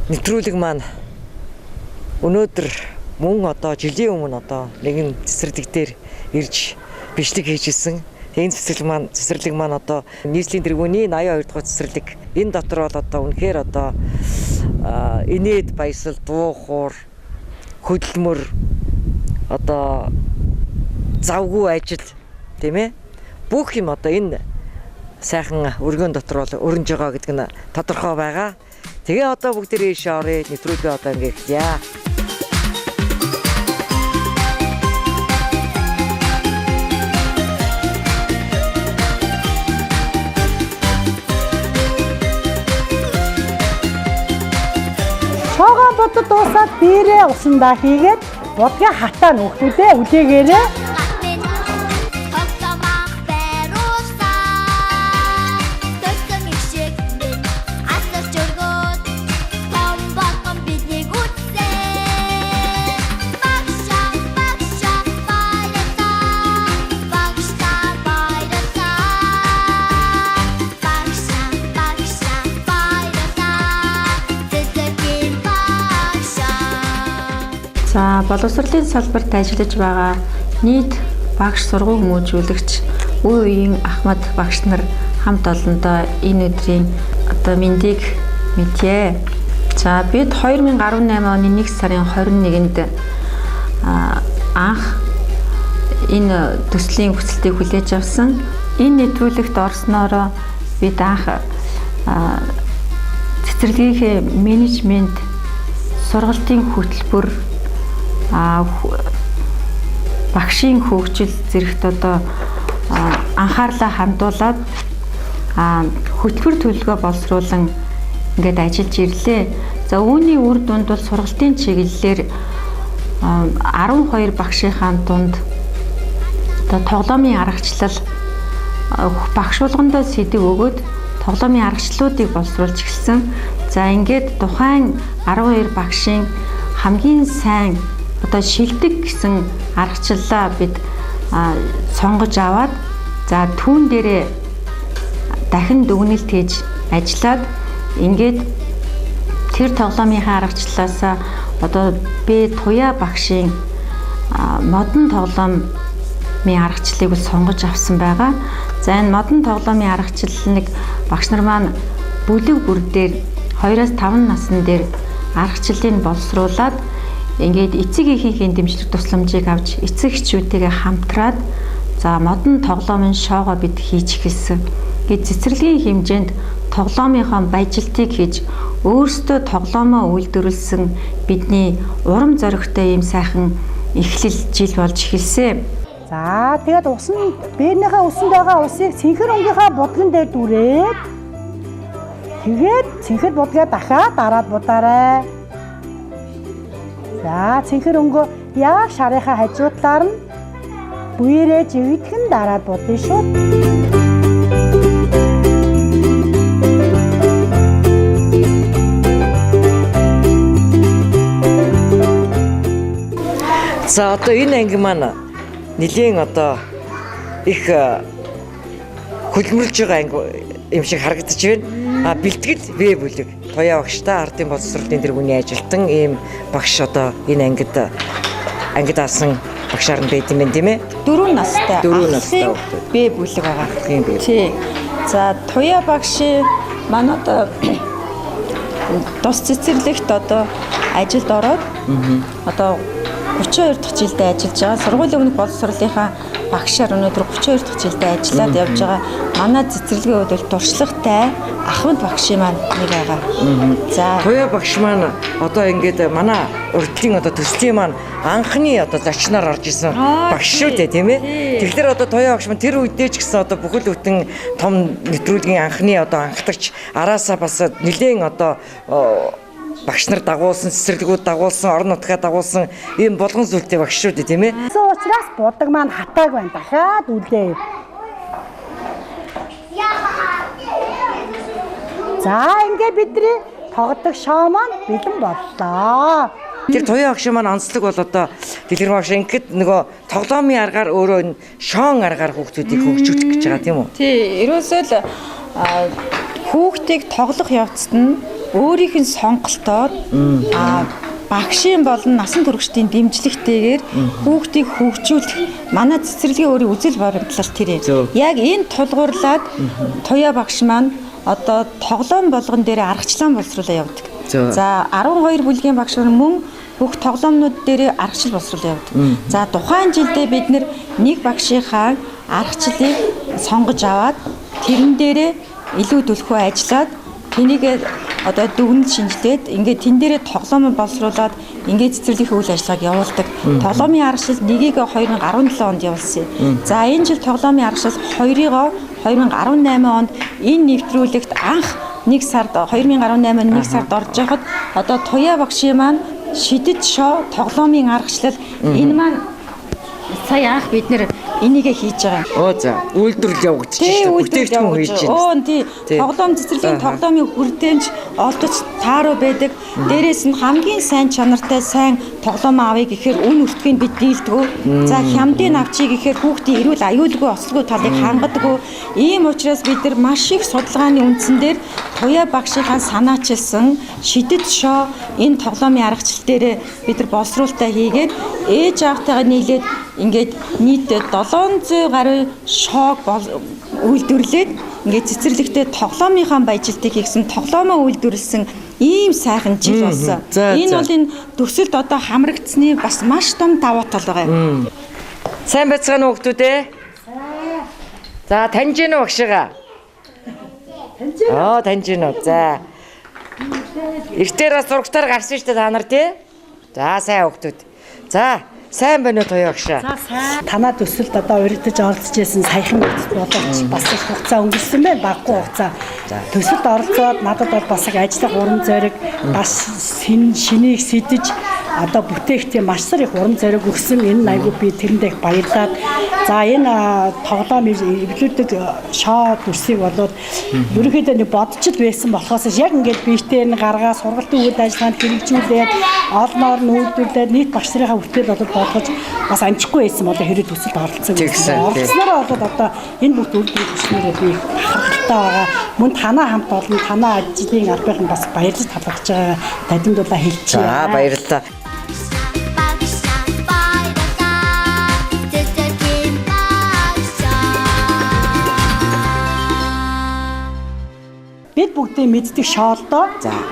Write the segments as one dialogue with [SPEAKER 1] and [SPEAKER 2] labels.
[SPEAKER 1] нэвтрүүлэг маань өнөөдөр мөн одоо жилийн өмнө одоо нэгэн цэцэрлэг дээр ирж бичлэг хийж исэн. Энэ цэцэрлэг маань одоо нийслэлийн тэргүүний 82 дугаар цэцэрлэг. Энэ дотор бол одоо үнэхээр одоо инээд баясал, дуу хуур, хөдөлмөр, одоо завгүй ажил, тийм ээ. Бүх юм одоо энэ сайхан өргөн дотор бол өрнөж байгаа гэдэг нь тодорхой байгаа. Тэгээ одоо бүгдээрээ ийшээ оръё, нэвтрүүлгээ одоо ингэ эхлэе.
[SPEAKER 2] Шоогоо бодод дуусаад биерээ усандаа хийгээд будгаа хатаа нөхтүүдээ үлээгээрээ.
[SPEAKER 3] За, боловсролын салбарт ажиллаж байгаа нийт багш, сургууль хүмүүжүүлэгч, үе үеийн ахмад багш нар хамт олондоо энэ өдрийн одоо мэндийг мэдье. За, бид 2018 оны 1 сарын 21-нд анх энэ төслийн хүсэлтийг хүлээж авсан. Энэ нэвтрүүлэгт орсноороо бид анх цэцэрлэгийнхээ менежмент, сургалтын хөтөлбөр, багшийн хөгжил зэрэгт одоо анхаарлаа хандуулад хөтөлбөр төлөвлөгөө боловсруулан ингээд ажиллаж ирлээ. За, үүний үр дүнд бол сургалтын чиглэлээр 12 багшийнхаа дунд одоо тоглоомын аргачлал багш болгондоо сэдэв өгөөд тоглоомын аргачлалуудыг боловсруулж эхэлсэн. За, ингээд тухайн 12 багшийн хамгийн сайн одоо шилдэг гэсэн аргачлалаа бид сонгож аваад, за түүн дээрээ дахин дүгнэлт хийж ажиллаад ингээд тэр тоглоомынхаа аргачлалаасаа одоо Б Туяа багшийн модон тоглоомын аргачлалыг бол сонгож авсан байгаа. За, энэ модон тоглоомын аргачлал нэг багш нар маань бүлэг бүр дээр 2-5 насн дээр аргачлалыг боловсруулад ингээд эцэг эхийнхээ дэмжлэг тусламжийг авч эцэг эхчүүдтэйгээ хамтраад за модон тоглоомын шоугаа бид хийж эхэлсэн. Ингээд цэцэрлэгийн хэмжээнд тоглоомынхоо баяжилтыг хийж өөрсдөө тоглоомоо үйлдвэрлэсэн бидний урам зоригтой ийм сайхан эхлэл жил болж эхэлсэн.
[SPEAKER 2] За, тэгээд усан бээрнийхээ усанд байгаа усыг цэнхэр өнгийнхаа будган дээр дүрээд тэгээд цэнхэр будгаа дахиад дараад будаарай. За, цэнхэр өнгөө яг шарынхаа хажуутлаар нь бүерээ жигдхэн дараад будна шүү.
[SPEAKER 1] За, одоо энэ анги маань нэлийн одоо их хөдөлмөрлөж байгаа анги юм шиг харагдаж байна. А бэлтгэл В бүлэг. Туяа багштай ардын боловсролын тэргүүний ажилтан ийм багш одоо энэ ангид асан багшаар нь байд юм байна, тийм ээ?
[SPEAKER 3] 4 настай.
[SPEAKER 1] 4 настай
[SPEAKER 3] Б бүлэг байгаа.
[SPEAKER 1] Тийм бэ.
[SPEAKER 3] Тий. За, Туяа багшийн манай одоо тус цэцэрлэгт одоо ажилд ороод одоо 32 дахь жилдээ ажиллаж байгаа. Сургуулийн өмнөх боловсролынхаа багшаар өнөөдөр 32 дахь жилдээ ажиллаад явж байгаа. Манай цэцэрлэгийн хувьд бол туршлагатай ахмад багшийн маань нэг байгаа. За,
[SPEAKER 1] Туяа багш маань одоо ингээд манай урдлын одоо төслийн маань анхны одоо зочноор орж исэн багш шүү дээ, тийм ээ? Тэгэхээр одоо Туяа багш маань тэр үедээ ч гэсэн одоо бүхэл бүтэн том нэвтрүүлгийн анхны одоо анхдагч, араасаа бас нэлээд одоо багш нар дагуулсан, цэцэрлэгүүд дагуулсан, орон нутгаа дагуулсан ийм болгон зүйлтэй багш шүү дээ, тийм ээ?
[SPEAKER 2] Тэгсэн учраас будаг маань хатааг байна. Дахиад үлээ. За, ингээ бидний тогтдог шоо маань бэлэн боллоо.
[SPEAKER 1] Тэр Туяа багш маань онцлог бол одоо дэлгэр багш ингээд нөгөө тоглоомын аргаар өөрөө энэ шоон аргаар хүүхдүүдийг хөгжүүлэх гэж байгаа, тийм үү?
[SPEAKER 3] Тий, ерөөсөө л хүүхдийг тоглох явцад нь өөрийнх нь сонголтоор багшийн болон насан туршидын дэмжлэгтэйгээр хүүхдийг хөгжүүлэх манай цэцэрлэгийн өөрийн үзэл баримтлал тэр юм. Яг энэ тулгуурлаад Туяа багш маань одоо тоглоом болгон дээр аргачлан боловсруулаа явдаг. За 12 бүлгийн багш нар мөн бүх тоглоомнууд дээр аргачлал боловсруулаа явдаг. За тухайн жилдээ бид нэг багшийнхаа аргачлалыг сонгож аваад тэрэн дээрээ илүү түлхүү ажиллаад тэнийг одоо дүгнэлт шинжилээд ингээд тэн дээрээ тоглоом боловсруулад ингээд цэцэрлэгийн үйл ажиллагааг явуулдаг. Тоглоомын аргачлал 1-ийг 2017 онд явуулсан. За энэ жил тоглоомын аргачлал 2-ыг 2018 онд энэ нэвтрүүлэгт анх 1 сард 2018 оны 1 сард орж яхад одоо Туяа багшийн маань шидэт шоу тоглоомын аргачлал энэ маань сая анх бид нэр энийгээ хийж байгаа.
[SPEAKER 1] Оо за, үйлдвэрлэл явагдчих шүү дээ. Бүтээгдэхүүн хийж байна.
[SPEAKER 3] Оо тий. Тоглоом цэцэрлэгийн тоглоомын хүртээмж олдож тааруу байдаг. Дээрээс нь хамгийн сайн чанартай сайн тоглоом авъя гэхээр үн өртгийг бид дийлдэггүй. За хямдыг авчий гэхээр хүүхдийн эрүүл аюулгүй ослгүй талыг хангадаггүй. Ийм учраас бид нар маш их судалгааны үндсэн дээр Туяа багшийнхаа санаачилсан шидэт шоу энэ тоглоомын аргачлал дээр бид нар боловсруулалтаа хийгээд ээж аавтайгаа нийлээд ингээд нийт 700 гаруй шоог үйлдвэрлээд ингээд цэцэрлэгтээ тоглоомынхаа баяжилтыг хийгсэн, тоглоомоо үйлдвэрлэсэн ийм сайхан жил болсон. Энэ бол энэ төсөлд одоо хамрагдсны бас маш том давуу тал байгаа юм.
[SPEAKER 1] Сайн байцгаана уу хүмүүс ээ? За таньж гэнэ үү багшигаа? Таньж гэнэ. Аа таньж гэнэ үү. За. Эртээр бас зурагтаар гарсан шүү дээ та нар тий? За сайн хүмүүс. За сайн байна уу Туяа багшаа?
[SPEAKER 2] За сайн. Танаа төсөлд одоо уригдаж оролцож байсан саяхан боловч бас их хугацаа өнгөрсөн байна. Баггүй хугацаа. Төсөлд оролцоод надад бол бас их ажиллах урам зориг, бас шинийг сэдэж одоо бүтээх тийм маш их урам зориг өгсөн. Энэ айгүй би тэрэндээ их баярлаад. За энэ тоглоом эвлүүлдэг шоу дүрсийг болоод ерөнхийдөө нэг бодож л байсан болохоос яг ингээд биетэй нь гаргаа сургалтын үйл ажиллагаанд хэрэгжүүлээд олноор нь үйлдвэрлээд нийт багш нарынхаа бүтээл болоод болгож бас амжихгүй байсан бол хэрэг төсөлд оролцсон. Оролцсонороо болоод одоо энэ бүх үйлдвэрлэл хүснээрээ би бахархалтай байгаа. Мөн танаа хамт олон танаа ажлын албахан бас баярлаж талархаж байгаа танилцуулаа хэлчихье.
[SPEAKER 1] За баярлалаа.
[SPEAKER 2] Бид бүгдийн мэддэг шоолдоо.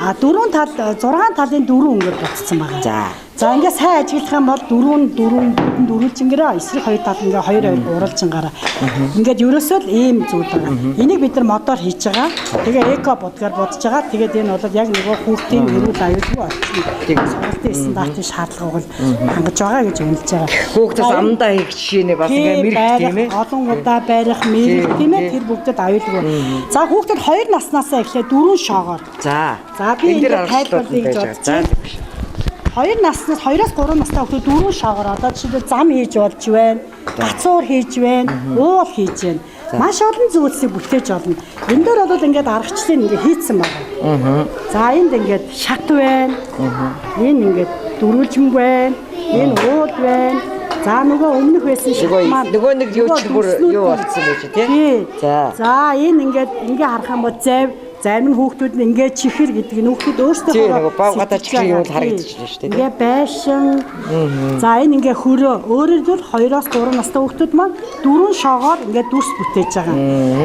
[SPEAKER 2] А дөрвөн тал 6 талын дөрвөн өнгөөр буцсан байгаа. За ингээ сайн ажиглах юм бол дөрвөн дөрвөн дөрвөлжингэрээ эсрэг хоёр тал ингээ хоёр хоёр уралжингаараа. Ингээд ерөөсөө л ийм зүйл байгаа. Энийг бид нар модоор хийж байгаа. Тэгээ эко будгаар будж байгаа. Тэгээд энэ бол яг нөгөө хүүхдийн эрүүл аюулгүй орчин. Сургалтын стандартын шаардлагыг бол хангаж байгаа гэж үнэлж байгаа.
[SPEAKER 1] Хүүхдээс амдаа хийх жишээ нэ бас ингээ мэрэх тийм ээ.
[SPEAKER 2] Олон удаа барих, мэрэх тийм ээ тэр бүгдэд аюулгүй. За хүүхдүүд 2 наснаасаа эхлээд 4 шоогоор.
[SPEAKER 1] За.
[SPEAKER 2] За би энэ тайлбарлая гэж бодож байна. 2 наснаас 2-оос 3 настай хүүхдүүд 4 шоогоор одоо жишээлбэл зам хийж болж байна, гацуур хийж байна, уул хийж байна. Маш олон зүйлсийг бүтээж олно. Энэ дээр бол ингээд аргачлалыг ингээд хийцэн байгаа. За энд ингээд шат байна. Энэ ингээд дөрвөлжин байна. Энэ уул байна. За нөгөө өмнөх байсан шат маань
[SPEAKER 1] нөгөө нэг юу ч бүр юу болцсон байж тий.
[SPEAKER 2] За. За энэ ингээд ингээ харах юм бол зайв зарим нь хүүхдүүд нь ингээ чихэр гэдэг нь хүүхдүүд өөрсдөө
[SPEAKER 1] бав гадаа чихэр юм харагдчихлаа шүү дээ.
[SPEAKER 2] Ингээ байшин. За энэ ингээ хөрөө. Өөрөөр хэлбэл 2-оос 3 настай хүүхдүүд маань 4 шоогоор ингээ дүрс бүтээж байгаа.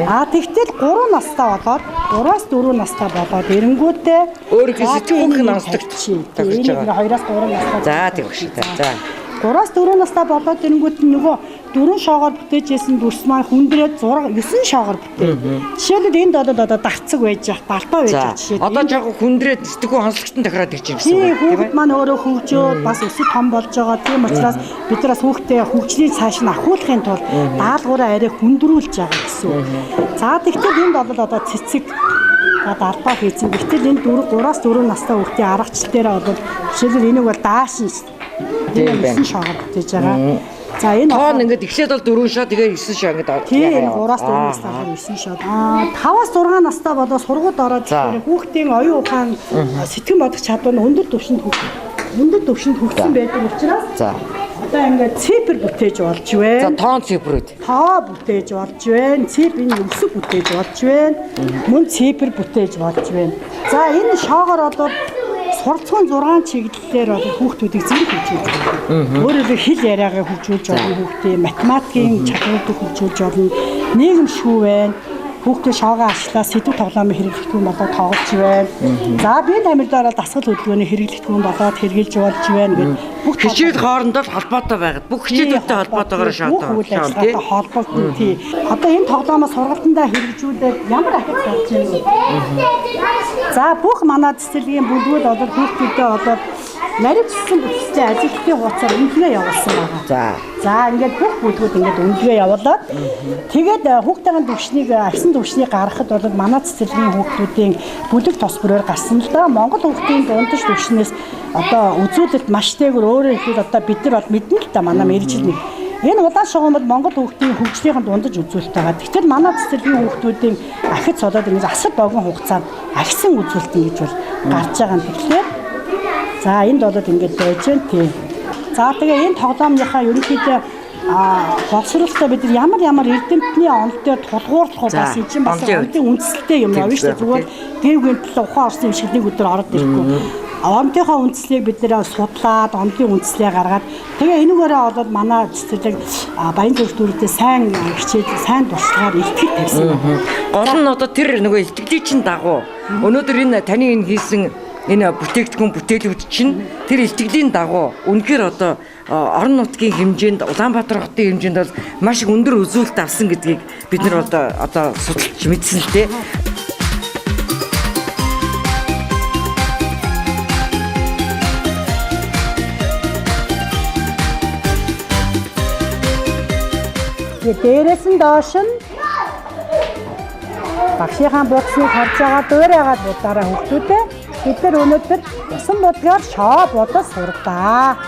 [SPEAKER 2] Аа тэгтэл 3 настай болоод 3-аас 4 настай болоод эренгүүтээ
[SPEAKER 1] өөрийнхөө сэтгүүх нь онцлогт
[SPEAKER 2] тохирч байгаа. 2-оос 3 настай.
[SPEAKER 1] За тийм шүү дээ. За
[SPEAKER 2] 3-аас 4 настай болоод эренгүүт нь нөгөө 4 шоогоор бүтээжсэн дүрс маань хүндрээд 6 9 шоогоор бүтээ. Жишээлбэл энд бол одоо дарцаг байж ах, балбаа байж ах жишээ.
[SPEAKER 1] Одоо жоохон хүндрээд сэтгүү онцлогтон тохироод ирж байгаа гэсэн үг
[SPEAKER 2] тийм ээ. Хүүхэд маань өөрөө хөгжөөд бас өсөж том болж байгаа. Тийм учраас бид нараас хүүхдээ хөгжлийг цааш нь ахиулахын тулд даалгавраа арай хүндрүүлж байгаа гэсэн үг. За тэгтэл энд бол одоо цэцэг далбаа хийцэн. Гэтэл энэ 4 3-аас 4 настай хүүхдийн аргачлал дээр бол жишээлбэл энийг бол даашин
[SPEAKER 1] Тийм байна.
[SPEAKER 2] 9 шоогоор бүтээж байгаа. За энэ
[SPEAKER 1] тоон ингээд эхлээд бол 4 шоо тэгээ 9 шоо ингээд
[SPEAKER 2] тийм 3-аас 4 настай бол 9 шоо. Аа 5-аас 6 настай болоо сургуульд ороод ирэхээр хүүхдийн оюун ухаан сэтгэн бодох чадвар нь өндөр түвшинд хөгжсөн байдаг учраас
[SPEAKER 1] за
[SPEAKER 2] Одоо ингээд цифр бүтээж болж байна.
[SPEAKER 1] За тоон цифрүүд.
[SPEAKER 2] Тоо бүтээж болж байна. Цифр энэ өсөг бүтээж болж байна. Мөн цифр бүтээж болж байна. За энэ шоогоор бол суралцахын 6 чиглэлээр бол хүүхдүүдийг зэрэг хөгжүүлж байна. Өөрөөр хэлбэл хэл яриагаа хөгжүүлж болно хүүхдийн, математикийн чадварыг хөгжүүлж болно. Нийгэм шүү байна. Хүүхдийн шоогоо ашлаа сэдв тоглоомын хэрэглэгдэхүүн болоод тоглож байна. За би тамирдаараа дасгал хөдөлгөөний хэрэглэгдэхүүн болоод хэрэгжилж болж байна гэд бүх
[SPEAKER 1] хичээл хоорондоо л холбоотой байгаад бүх хичээлүүдтэй холбоотойгоор
[SPEAKER 2] шоогоо. Бүх үйл ажиллагаатай холбогдсон тий. Одоо энэ тоглоомоо сургалтандаа хэрэгжүүлээд ямар ахиц болж байна вэ? За бүх манай цэцэрлэгийн бүлгүүд бол хүүхдүүдэд болоод наривчсан бүтцтэй ажилтны хуудасаар үнэлгээ явуулсан байгаа. За ингээд бүх бүлгүүд ингээд үнэлгээ явуулаад тэгээд хүүхдийн төвшнийг агсан төвшнийг гаргахад бол манай цэцэрлэгийн хүүхдүүдийн бүлэг тос бүрээр гарсан л да. Монгол хүүхдийн дундаж төвшнээс одоо үзүүлэлт маш дээгүүр, өөрөөр хэлбэл одоо бид нар бол мэднэ л да, манай мэргэжил нэг. Энэ улаан шугам бол Монгол хүүхдийн хөгжлийнхэн дундаж үзүүлэлт байгаа. Гэтэл манай цэцэрлэгийн хүүхдүүдийн ахиц болоод ингэж асар богино хугацаанд агсан үзүүлэлт ингэж бол гарч байгаа юм. Тэгэхээр за энд болоод ингэж байж байна тий. За тэгээ энэ тоглоомынхаа ерөнхийдөө боловсролтой бид нар ямар эрдэмтний онол дээр тулгуурлах уу, бас энэ чинь бас онолын үндсэлтэй юм явна шүү дээ. Зүгээр гэв гэмтэл ухаан орсон юм шиг нэг өдөр ороод ирэхгүй. Онолынхоо үндслийг бид нэр судлаад, онолын үндслээ гаргаад тэгээ энүүгээрээ болоод манай цэцэрлэг Баян-Зүрх дүүрэгтээ сайн хичээл, сайн туршлагаар илтгэл тавьсан байна.
[SPEAKER 1] Гол нь одоо тэр нөгөө илтгэлийн чинь дагуу өнөөдөр энэ таны энэ хийсэн энэ бүтээгдэхүүн бүтээлүүд чинь тэр илтгэлийн дагуу үнэхээр одоо орон нутгийн хэмжээнд, Улаанбаатар хотын хэмжээнд бол маш их өндөр үзүүлэлт авсан гэдгийг бид нар одоо судалж мэдсэн л дээ.
[SPEAKER 2] Дээрээс нь доош нь багшийнхаа бууцныг харж байгаа дуурайгаад будаараа хүүхдүүдээ бид нар өнөөдөр усан будгаар шоо будаж сурдаа.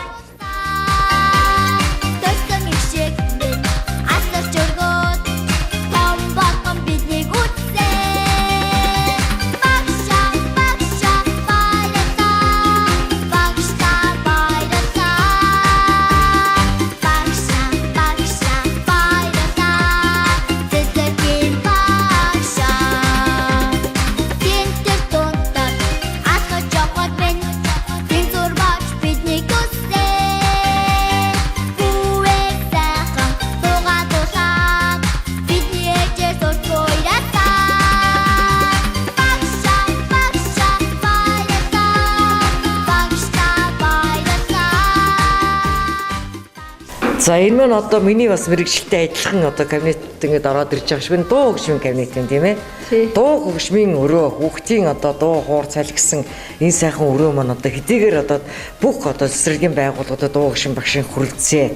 [SPEAKER 1] За энэ маань одоо миний бас мэргэжилтэй адилхан одоо кабинет ингээд ороод ирж байгаа шиг дуу хөгжмийн кабинет юм тийм ээ. Дуу хөгжмийн өрөө, хүүхдийн одоо дуу хуур цаль гэсэн энэ сайхан өрөө маань одоо хэдийгээр одоо бүх одоо цэцэрлэгийн байгууллагуудад дуу хөгжим багшийн хүрэлцээ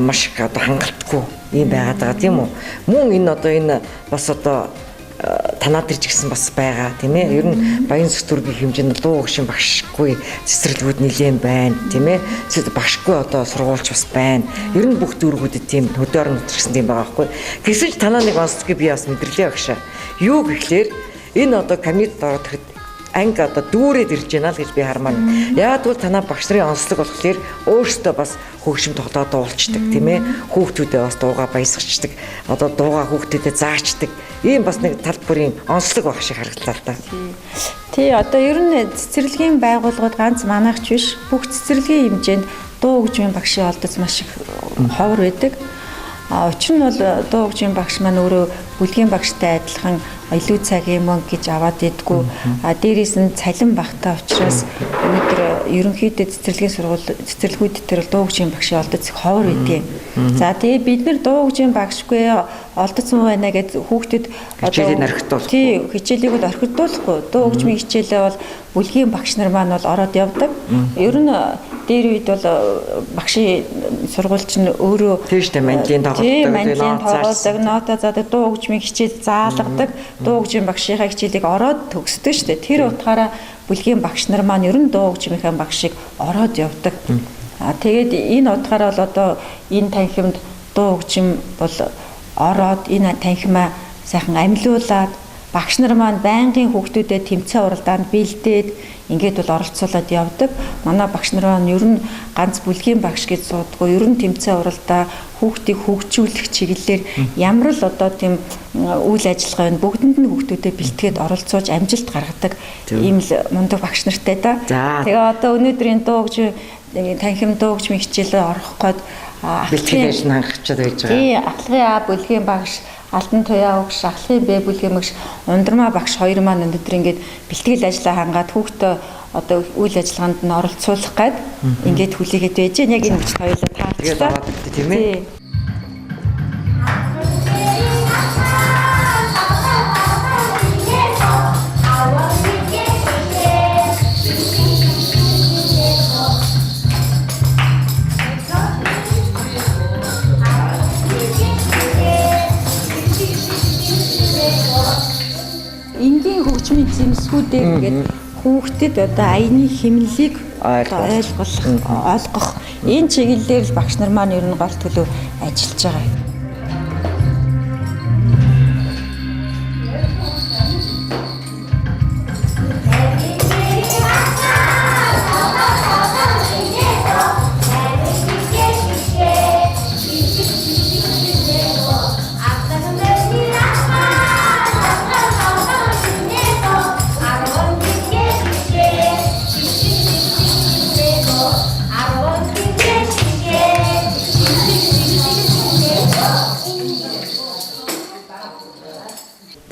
[SPEAKER 1] маш их одоо хангалтгүй юм байгаад байгаа тийм үү. Мөн энэ одоо энэ бас одоо танаа дээр ч гэсэн бас байгаа тийм ээ. Ер нь Баян-Зүрх дүүргийн хэмжээнд дуу хөгжим багшгүй цэцэрлэгүүд нэлээд байна тийм ээ. Багшгүй одоо сургуульч бас байна. Ер нь бүх дүүргүүдэд тийм хөдөө орон нутг гэсэн тийм байгаа байхгүй. Гэсэн ч танаа нэг онцлогийг би бас мэдэрлээ багшаа. Юу гэхлээр энэ одоо кабинет ороод ирэхэд анги одоо дүүрээд ирж байна л гэж би хармаар. Яг тэгвэл танаа багш нарын онцлог болохоор өөрсдөө бас хөгжим тоглоод дуулцдаг тийм ээ. Хүүхдүүдээ бас дуугаа баясгачдаг. Одоо дуугаа хүүхдүүдэд заачдаг. Ийм бас нэг тал бүрийн онцлог баг шиг харагдлаа л та.
[SPEAKER 3] Тий, одоо ер нь цэцэрлэгийн байгууллагууд ганц манайх ч биш, бүх цэцэрлэгийн хэмжээнд дуу хөгжмийн багшийн олдоц маш их ховор байдаг. Учир нь бол дуу хөгжмийн багш маань өөрөө бүлгийн багштай адилхан илүү цагийн мөнгө гэж аваад идэггүй. Дээрээс нь цалин багтаа учраас өнөөдөр ерөнхийдөө цэцэрлэгийн сургууль цэцэрлэгүүд дээр дуу хөгжмийн багшийн олдоц их ховор байдгийн. За тэгээ бид нар дуу хөгжмийн багшгүй олдоц муу байна гэж хүүхдэд
[SPEAKER 1] хичээлийг орхидуулахгүй.
[SPEAKER 3] Тий, хичээлийг бол орхидуулахгүй. Дуу хөгжмийн хичээлээ бол бүлгийн багш нар маань бол ороод явдаг. Ер нь дээр үед бол багшийн сургуульч нь өөрөө
[SPEAKER 1] тийм шүү дээ, манлын тоглодог,
[SPEAKER 3] нота заадаг, дуу хөгжмийн хичээл заалгадаг, дуу хөгжмийн багшийнхаа хичээлийг ороод төгсдөг шүү дээ. Тэр утгаараа бүлгийн багш нар маань ер нь дуу хөгжмийнхээ багшийг ороод явдаг. Тэгээд энэ утгаараа бол одоо энэ танхимд дуу хөгжим бол ороод энэ танхимаа сайхан амьлуулад Багш нар маань байнгын хүүхдүүдэд тэмцээн уралдаанд бэлдээд ингээд бол оролцуулаад явдаг. Манай багш нар маань ер нь ганц бүлгийн багш гэж суудгүй. Ер нь тэмцээн уралдаа хүүхдийг хөгжүүлэх чиглэлээр ямар л одоо тийм үйл ажиллагаа байна. Бүгдэнд нь хүүхдүүдэд бэлтгээд оролцуулж амжилт гаргадаг ийм л мундаг багш нартай да. Тэгээ одоо өнөөдрийн дуугч танхим дуугч хичээлээ орох гээд
[SPEAKER 1] бэлтгэл ажил нь хангачаад байж байгаа.
[SPEAKER 3] Тий, ахлагын А бүлгийн багш, Алтан Туяа багш, ахлагын Б бүлгийн багш, Ундрмаа багш хоёр маань өнөөдөр ингээд бэлтгэл ажлаа хангаад хүүхдээ одоо үйл ажиллагаанд нь оролцуулах гээд ингээд хүлээгээд байж байна. Яг энэ хүчт хоёулаа таарчлаа.
[SPEAKER 1] Тэгээд тийм ээ.
[SPEAKER 3] Энгийн хөгжмийн зэмсгүүдээр ингээд хүүхдэд одоо аяны хэмнэлийг ойлгох, олгох энэ чиглэлээр л багш нар маань ер нь гол төлөв ажиллаж байгаа.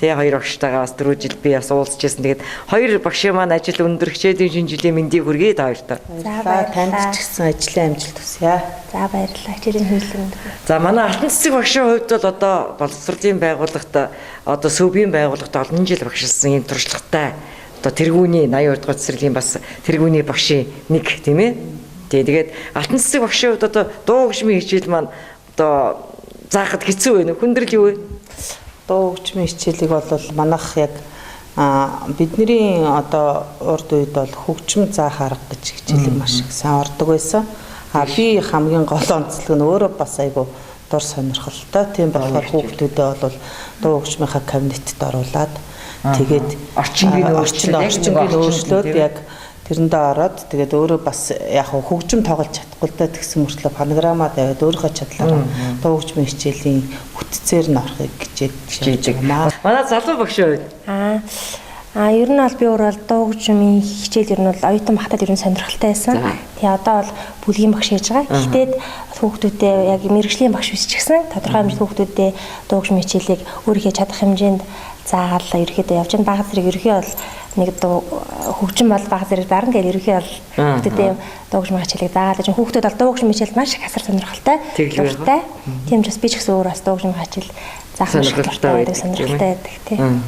[SPEAKER 1] Тэгээ хоёр багштайгаа бас 4 жил би бас уулзч байсан. Тэгээд хоёр багшийн маань ажил өндөр хичээлийн шинэ жилийн мэндийг хүргэе та хоёртоо.
[SPEAKER 4] За баярлалаа.
[SPEAKER 5] Танд ч гэсэн ажлын амжилт хүсье.
[SPEAKER 4] За баярлалаа. Хичээлийн хэмнэл өндөр.
[SPEAKER 1] За манай Алтан цэцэг багшийн хувьд бол одоо боловсролын байгууллагт одоо СӨБ-ийн байгууллагт олон жил багшилсан юм туршлагатай одоо тэргүүний 82 дугаар цэцэрлэгийн бас тэргүүний багшийн нэг тийм ээ. Тэгээд Алтан цэцэг багшийн хувьд одоо дуу хөгжмийн хичээл маань одоо заахад хэцүү байна уу? Хүндрэл юу вэ?
[SPEAKER 5] Дуу хөгжмийн хичээлийг бол манайх яг бидний одоо урд үед бол хөгжим заах арга гэж хичээлийг маш их сайн ордог байсан. А би хамгийн гол онцлог нь өөрөө бас айгу дур сонирхолтой. Тийм болохоор хүүхдүүдэд бол дуу хөгжмийнхаа кабинетд оруулаад тэгээд
[SPEAKER 1] орчингийн
[SPEAKER 5] өөрчлөөд яг тэрэндээ ороод тэгээд өөрөө бас яг хөгжим тоглож чадахгүй л да тэгсэн мөртлөө фонограмма тавиад өөрийнхөө чадлаараа дуу хөгжмийн хичээлийн бүтцээр нь орохыг хичээж байгаа.
[SPEAKER 1] Манай залуу багшийн хувьд
[SPEAKER 4] ер нь бол би өөр бол дуу хөгжмийн хичээл ер нь бол оюутан багтад ер нь сонирхолтой байсан. Тэгээ одоо бол бүлгийн багш хийж байгаа. Гэхдээ хүүхдүүдэд яг мэргэжлийн багш биш ч гэсэн тодорхой хэмжээнд хүүхдүүдэд дуу хөгжмийн хичээлийг өөрийнхөө чадах хэмжээнд заагаал ерөөхдөө явж байгаа. Бага зэрэг ерөнхий бол нэг дуу хөгжим бол бага зэрэг дарна гэж ерөнхий бол хүүхдүүдэд дуу хөгжмийн хичээлийг заагаал гэж хүүхдүүд бол дуу хөгжмийн хичээл маш их асар сонирхолтой. Дуртай. Тийм ч бас би ч гэсэн өөр бас дуу хөгжмийн хичээл заах сонирхолтой байдаг, сонирхолтой байдаг тийм.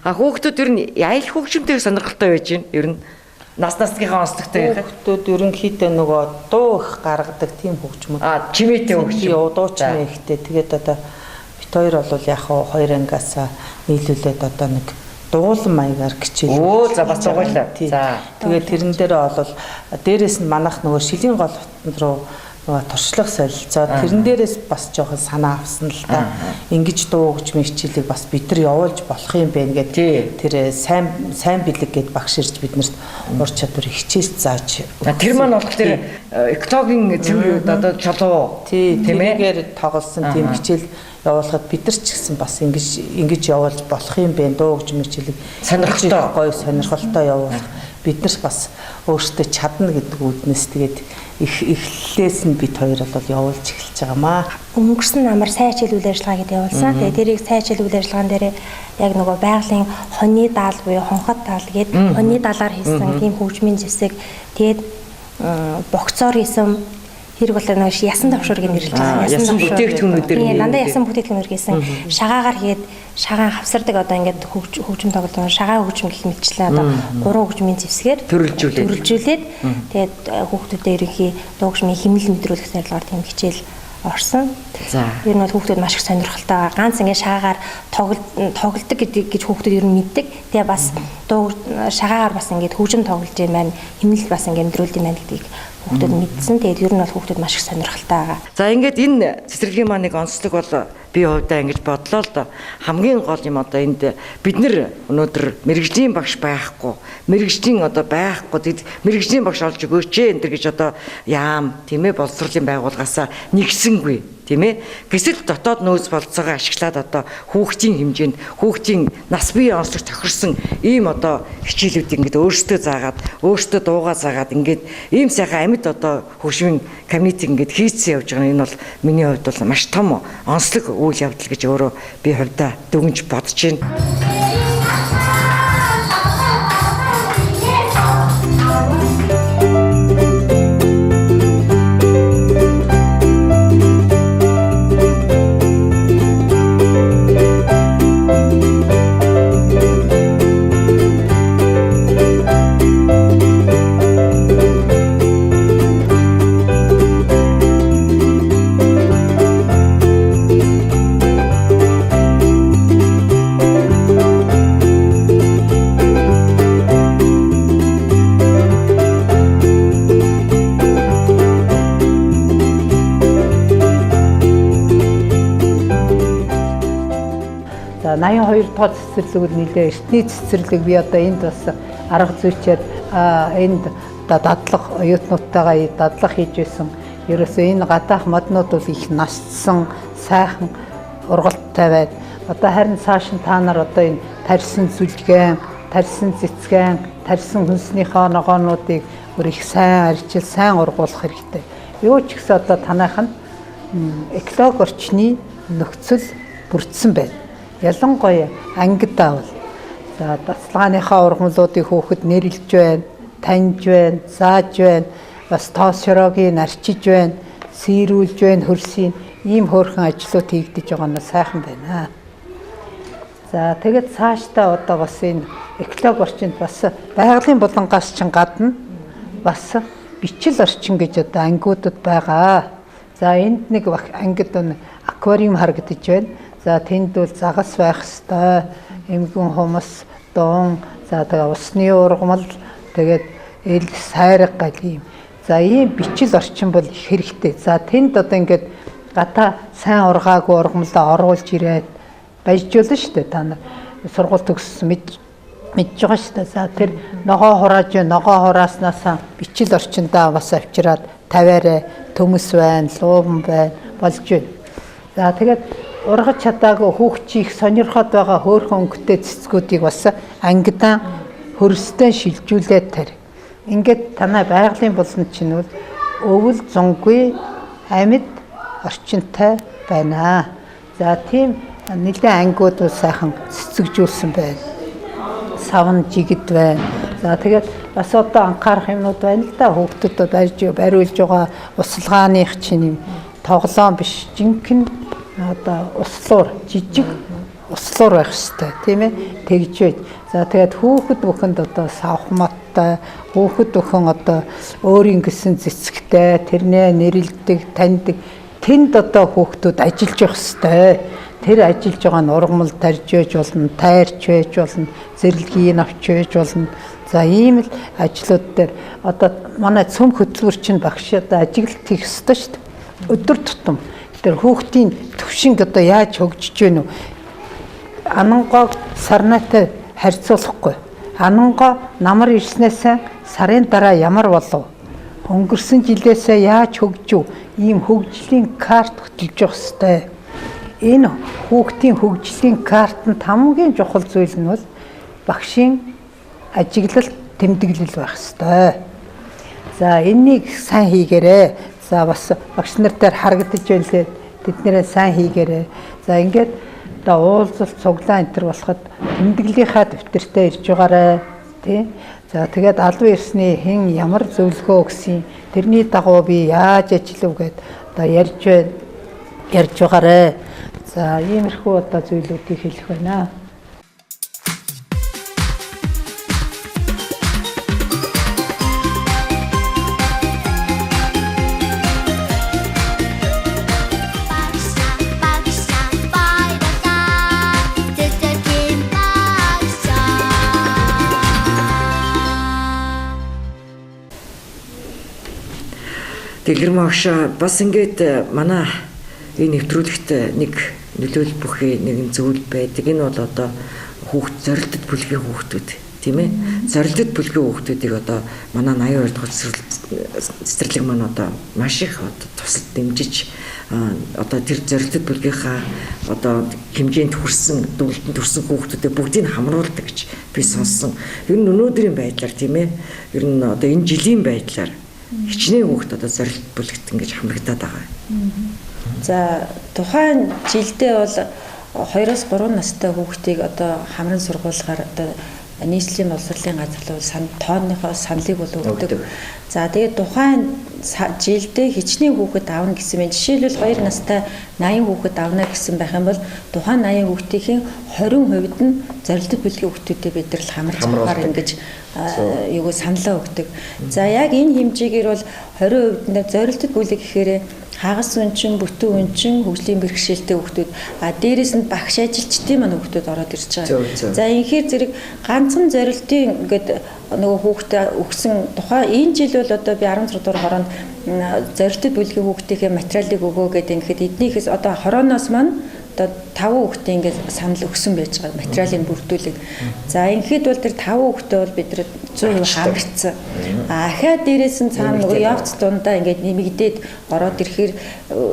[SPEAKER 1] А хүүхдүүд ер нь аялал хөгжимтэй сонирхолтой байж байна. Ер нь нас насныхаа онцлогтой байх.
[SPEAKER 5] Хүүхдүүд ерөнхийдөө нөгөө дуу их гаргадаг тийм хөгжмүүд.
[SPEAKER 1] А чимээтэй хөгжим.
[SPEAKER 5] Дуу чимээ ихтэй. Тэгээд одоо бит хоёр бол яг хоёр ангиасаа нийлүүлээд одоо нэг дугуулан маягаар хичээл.
[SPEAKER 1] Өө за бас дугуулаа. За.
[SPEAKER 5] Тэгээд тэрэн дээрээ бол дээрээс нь манайх нөгөө шилийн гол хотон руу нөгөө туршлага солилцоо тэрэн дээрээс бас жоохон санаа авсан л та. Ингэж дуу хөгжмийн хичээлийг бас бид нар явуулж болох юм байна гэдэг. Тэр сайн бэлэг гэд багш ирж биднэрт ур чадвар хичээл зааж.
[SPEAKER 1] Тэр маань болох тэр экологийн цэвэр одоо чулуу
[SPEAKER 5] тийм ээ тоглосон тийм хичээл явуулахад бид нар ч гэсэн бас ингэж явуулж болох юм байна. Дуу хөгжмийн хичээлийг
[SPEAKER 1] сонирхолтой
[SPEAKER 5] гоё сонирхолтой явуулах бид нар бас өөрсдөө чадна гэдэг үүднээс тэгээд эхлэлээс нь бид хоёр бол явуулж эхэлж байгаамаа.
[SPEAKER 4] Өнгөрсөн намар сайн хичээл үйл ажиллагаа гэдээ явуулсан. Тэгээд тэрийг сайн хичээл үйл ажиллагаан дээр яг нөгөө байгалийн хоньны даал буюу хонхот даал гээд хоньны даалаар хийсэн тийм хөгжмийн зэвсэг тэгээд богцоор хийсэн Тэрэг бол нэг ясан товшуур гэж нэрлэж байгаа.
[SPEAKER 1] Ясан бүтээгдэхүүнүүдээр
[SPEAKER 4] нь дандаа ясан бүтээгдэхүүнээр хийсэн. Шагаагаар хийгээд шагаан хавсардаг одоо ингээд хөгжим тоглоом, шагаа хөгжим гэх мэтчлэн одоо гурван хөгжмийн зэвсгээр төрөлжүүлээд тэгээд хүүхдүүдэд ерөнхий дуу хөгжмийн хэмнэл мэдрүүлэх зорилгоор тийм хичээл орсон.
[SPEAKER 1] За.
[SPEAKER 4] Ер нь бол хүүхдүүд маш их сонирхолтой байгаа. Ганц ингээд шагаагаар тоглодог гэдэг гэж хүүхдүүд ер нь мэддэг. Тэгээ бас дуу шагаагаар бас ингээд хөгжим тоглож юм байна. Хэмнэл бас ингээд мэдрүүлдэг юм байна гэдгийг хүүхдүүд мэдсэн. Тэгээд ер нь бол хүүхдүүд маш их сонирхолтой байгаа.
[SPEAKER 1] За ингээд энэ цэцэрлэгийн маань нэг онцлог бол би хувьдаа ингэж бодлоо л доо. Хамгийн гол юм одоо энд бид нэр өнөөдөр мэргэжлийн багш байхгүй, мэргэжлийн одоо байхгүй, тэд мэргэжлийн багш олж өгөөч ээ энэ төр гэж одоо яам тийм ээ боловсролын байгууллагаасаа нэгсэнгүй тийм ээ. Гэсэл дотоод нөөц болцоогоо ашиглаад одоо хүүхдийн хэмжээнд хүүхдийн нас бие онцлог тохирсон ийм одоо хичээлүүдийг ингээд өөрсдөө заагаад өөрсдөө дуугаа заагаад ингээд ийм сайхан амьд одоо хөгжмийн комьюнити ингээд хийцэн явж байгаа нь энэ бол миний хувьд бол маш том онцлог үйл явдал гэж өөрөө би хувьдаа дүгнж бодож байна.
[SPEAKER 6] За 82 дугаар цэцэрлэг бол нэлээ эртний цэцэрлэг. Би одоо энд бас арга зүйчээр энд одоо дадлах оюутнуудтайгаа дадлах хийж байсан. Ерөөсөө энэ гадаах моднууд бол их насцсан, сайхан ургалттай байд. Одоо харин цааш нь та нар одоо энэ тарьсан зүлгэн, тарьсан цэцгэн, тарьсан хүнснийхөө ногоонуудыг бүр их сайн арчил, сайн ургуулах хэрэгтэй. Юу ч гэсэн одоо танайх нь экологи орчны нөхцөл бүрдсэн байна. Ялангуяа ангидаа бол за дацлагааныхаа ургамлуудыг хүүхэд нэрлж байна, таньж байна, зааж байна, бас тоос шороогийг арчиж байна, сийрүүлж байна, хөрсийн ийм хөөрхөн ажлууд хийгдэж байгаа нь сайхан байна. За тэгээд цаашдаа одоо бас энэ экологи орчинд бас байгалийн булангаас чинь гадна бас бичил орчин гэж одоо ангиудад байгаа. За энд нэг ангид аквариум харагдаж байна. За тэнд бол загас байх ёстой, эмгэн хумс, дуун, за тэгээ усны ургамал, тэгээд эл сайраг гал ийм. За ийм бичил орчин бол их хэрэгтэй. За тэнд одоо ингээд гадаа сайн ургаагүй ургамлаа оруулж ирээд баяжуулна шүү дээ. Та нар сургууль төгссөн мэдж байгаа шүү дээ. За тэр ногоо хурааж, ногоо хурааснаас бичил орчиндөө бас авчираад тавиарай, төмөс байна, лууван байна, болж байна. За тэгээд ургаж чадаагүй хүүхчийг сонирхоод байгаа хөөрхөн өнгөтэй цэцгүүдийг бас ангидаа хөрстэй шилжүүлээд тарь. Ингээд танай байгалийн булан чинь бол өвөл зунгүй амьд орчинтай байна. За тийм нэлээд ангиуд бол сайхан цэцэгжүүлсэн байна. Савн жигд байна. За тэгээд бас одоо анхаарах юмнууд байна л да. Хүүхдүүдэд барьж бариулж байгаа усалгааных чинь юм тоглоом биш. Жинхэнэ одоо услуур, жижиг услуур байх ёстой, тийм ээ. Тэгж байж. За тэгээд хүүхэд бүхэнд одоо савхматтай, хүүхэд бүхэн одоо өөрийн гэсэн цэцэгтэй, тэрнээ нэрлэдэг, таньдаг. Тэнд одоо хүүхдүүд ажиллаж явах ёстой. Тэр ажиллаж байгаа нь ургамал тарж байж болно, тайрч байж болно, зэрлэгийг авч байж болно. За ийм л ажлууд дээр одоо манай цөм хөтөлбөр чинь багш одоо ажиглалт хийх ёстой шүү дээ. Өдөр тутам тэр хүүхдийн төвшинг одоо яаж хөгжиж гэнэ үү? Анангоог сарнайтай харьцуулахгүй. Анангоо намар ирснээсээ сарын дараа ямар болов? Өнгөрсөн жилээсээ яаж хөгжив? Ийм хөгжлийн карт хөтөлж явах ёстой. Энэ хүүхдийн хөгжлийн картанд хамгийн чухал зүйл нь бол багшийн ажиглалт, тэмдэглэл байх ёстой. За энэнийг сайн хийгээрэй. За бас багш нар дээр харагдаж байна лээ. Тэд нэрээ сайн хийгээрэй. За ингээд одоо уулзалт, цуглаан энэ төр болоход тэмдэглэлийнхаа дэвтэртээ ирж байгаарай, тий. За тэгээд албан ёсны хэн ямар зөвлөгөө өгсөн тэрний дагуу би яаж ажиллав гэд одоо ярьж байгаарэ. За иймэрхүү одоо зүйлүүдийг хэлэх байна.
[SPEAKER 1] Дэлгэрмаа багш бас ингээд манай энэ нэвтрүүлэгт нэг нөлөөлөл бүхий нэгэн зүйл байдаг. Энэ бол одоо хүүхд зорилтод бүлгийн хүүхдүүд тийм ээ. Зорилтод бүлгийн хүүхдүүдийг одоо манай 82 дугаар цэцэрлэг маань одоо маш их одоо тусалд дэмжиж одоо тэр зорилтод бүлгийнхаа одоо хэмжээнд хүрсэн, дүгэлтэнд хүрсэн хүүхдүүдэд бүгдийг хамруулдаг гэж би сонссон. Ер нь өнөөдрийн байдлаар тийм ээ. Ер нь одоо энэ жилийн байдлаар хичнээн хүүхд одоо зорилт бүлэгт ингэж хамрагдаад байгаа.
[SPEAKER 3] За тухайн жилдээ бол 2-3 настай хүүхдийг одоо хамран сургуулгаар одоо нийслэлийн боловсролын газар руу тооныхоо саналыг бол өгдөг. За тэгээд тухайн жилдээ хичнээн хүүхэд авна гэсэн юм. Жишээлбэл 2 настай 80 хүүхэд авна гэсэн байх юм бол тухайн 80 хүүхдийн 20% нь зорилттой бүлгийн хүүхдүүдээ бид нар л хамарч авахар ингэж юуг саналаа өгдөг. За яг энэ хэмжээгээр бол 20% нь зорилттой бүлэг гэхээр хагас үнчин, бүтэн үнчин, хөгжлийн бэрхшээлтэй хүүхдүүд, а дээрэс нь багш ажилчдын маань хүүхдүүд ороод ирж байгаа. За инхээр зэрэг ганцхан зорилтын ингээд нөгөө хүүхдээ өгсөн тухай энэ жил бол одоо би 16 дугаар хороонд зорилттой бүлгийн хүүхдийнхээ материалыг өгөө гэдэг ингээд эднийхээс одоо хорооноос маань одоо 5 хүүхдээ ингээд санал өгсөн байж байгаа материалыг бүрдүүлэг. За ингээд бол тэр 5 хүүхдээ бол бид нар 100% хамарцсан. А ахаа дээрээс нь цаана нөгөө явц дундаа ингээд нэмэгдээд ороод ирэхээр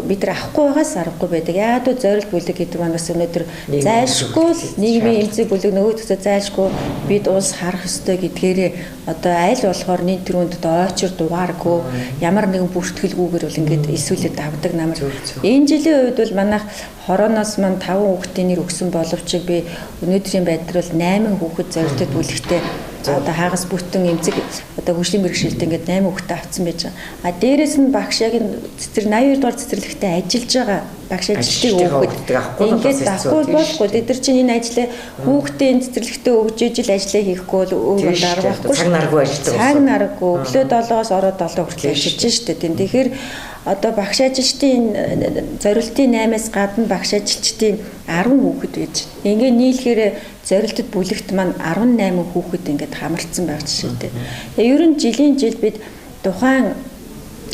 [SPEAKER 3] бид нар авахгүй байгаас аргагүй байдаг. Яагаад вэ зорилт бүлэг гэдэг маань бас өнөөдөр зайлшгүй л нийгмийн эмзэг бүлэг нөгөө төсөө зайлшгүй бид улс харах ёстой гэдгээрээ одоо аль болохоор нийт төрөнд одоо ойчор дугааргүй ямар нэгэн бүртгэлгүйгээр бол ингээд эсүүлээд авдаг намар. Энэ жилийн үед бол манайх хорооноос маань 5 хүүхдийн нэр өгсөн боловч би өнөөдрийн байдлаар бол 8 хүүхэд зорилттой бүлэгтэй одоо хагас бүтэн эмзэг одоо хөгжлийн бэрхшээлтэй ингээд 8 хүүхдээ авсан байж байгаа. А дээрэс нь багш яг цэцэр 82 дугаар цэцэрлэгтээ ажиллаж байгаа багш ажилтныг хүүхэд ингээд авахгүй болохгүй. Тэд нар чинь энэ ажлаа хүүхдээ энэ цэцэрлэгтээ өгж ижил ажлаа хийхгүй бол өөр арга байхгүй.
[SPEAKER 1] Цаг наргүй ажилладаг.
[SPEAKER 3] Цаг наргүй. Өглөө 7-оос ороод 7 хүртэл ажиллаж штэ. Тэгэхээр одоо багш ажилчдын зорилтын 8-аас гадна багш ажилчдын 10 хүүхэд байж. Ингээ нийлэхээр зорилтод бүлэгт маань 18 хүүхэд ингээд хамарцсан байх жишээтэй. Тэгээ ер нь жилийн жил бид тухайн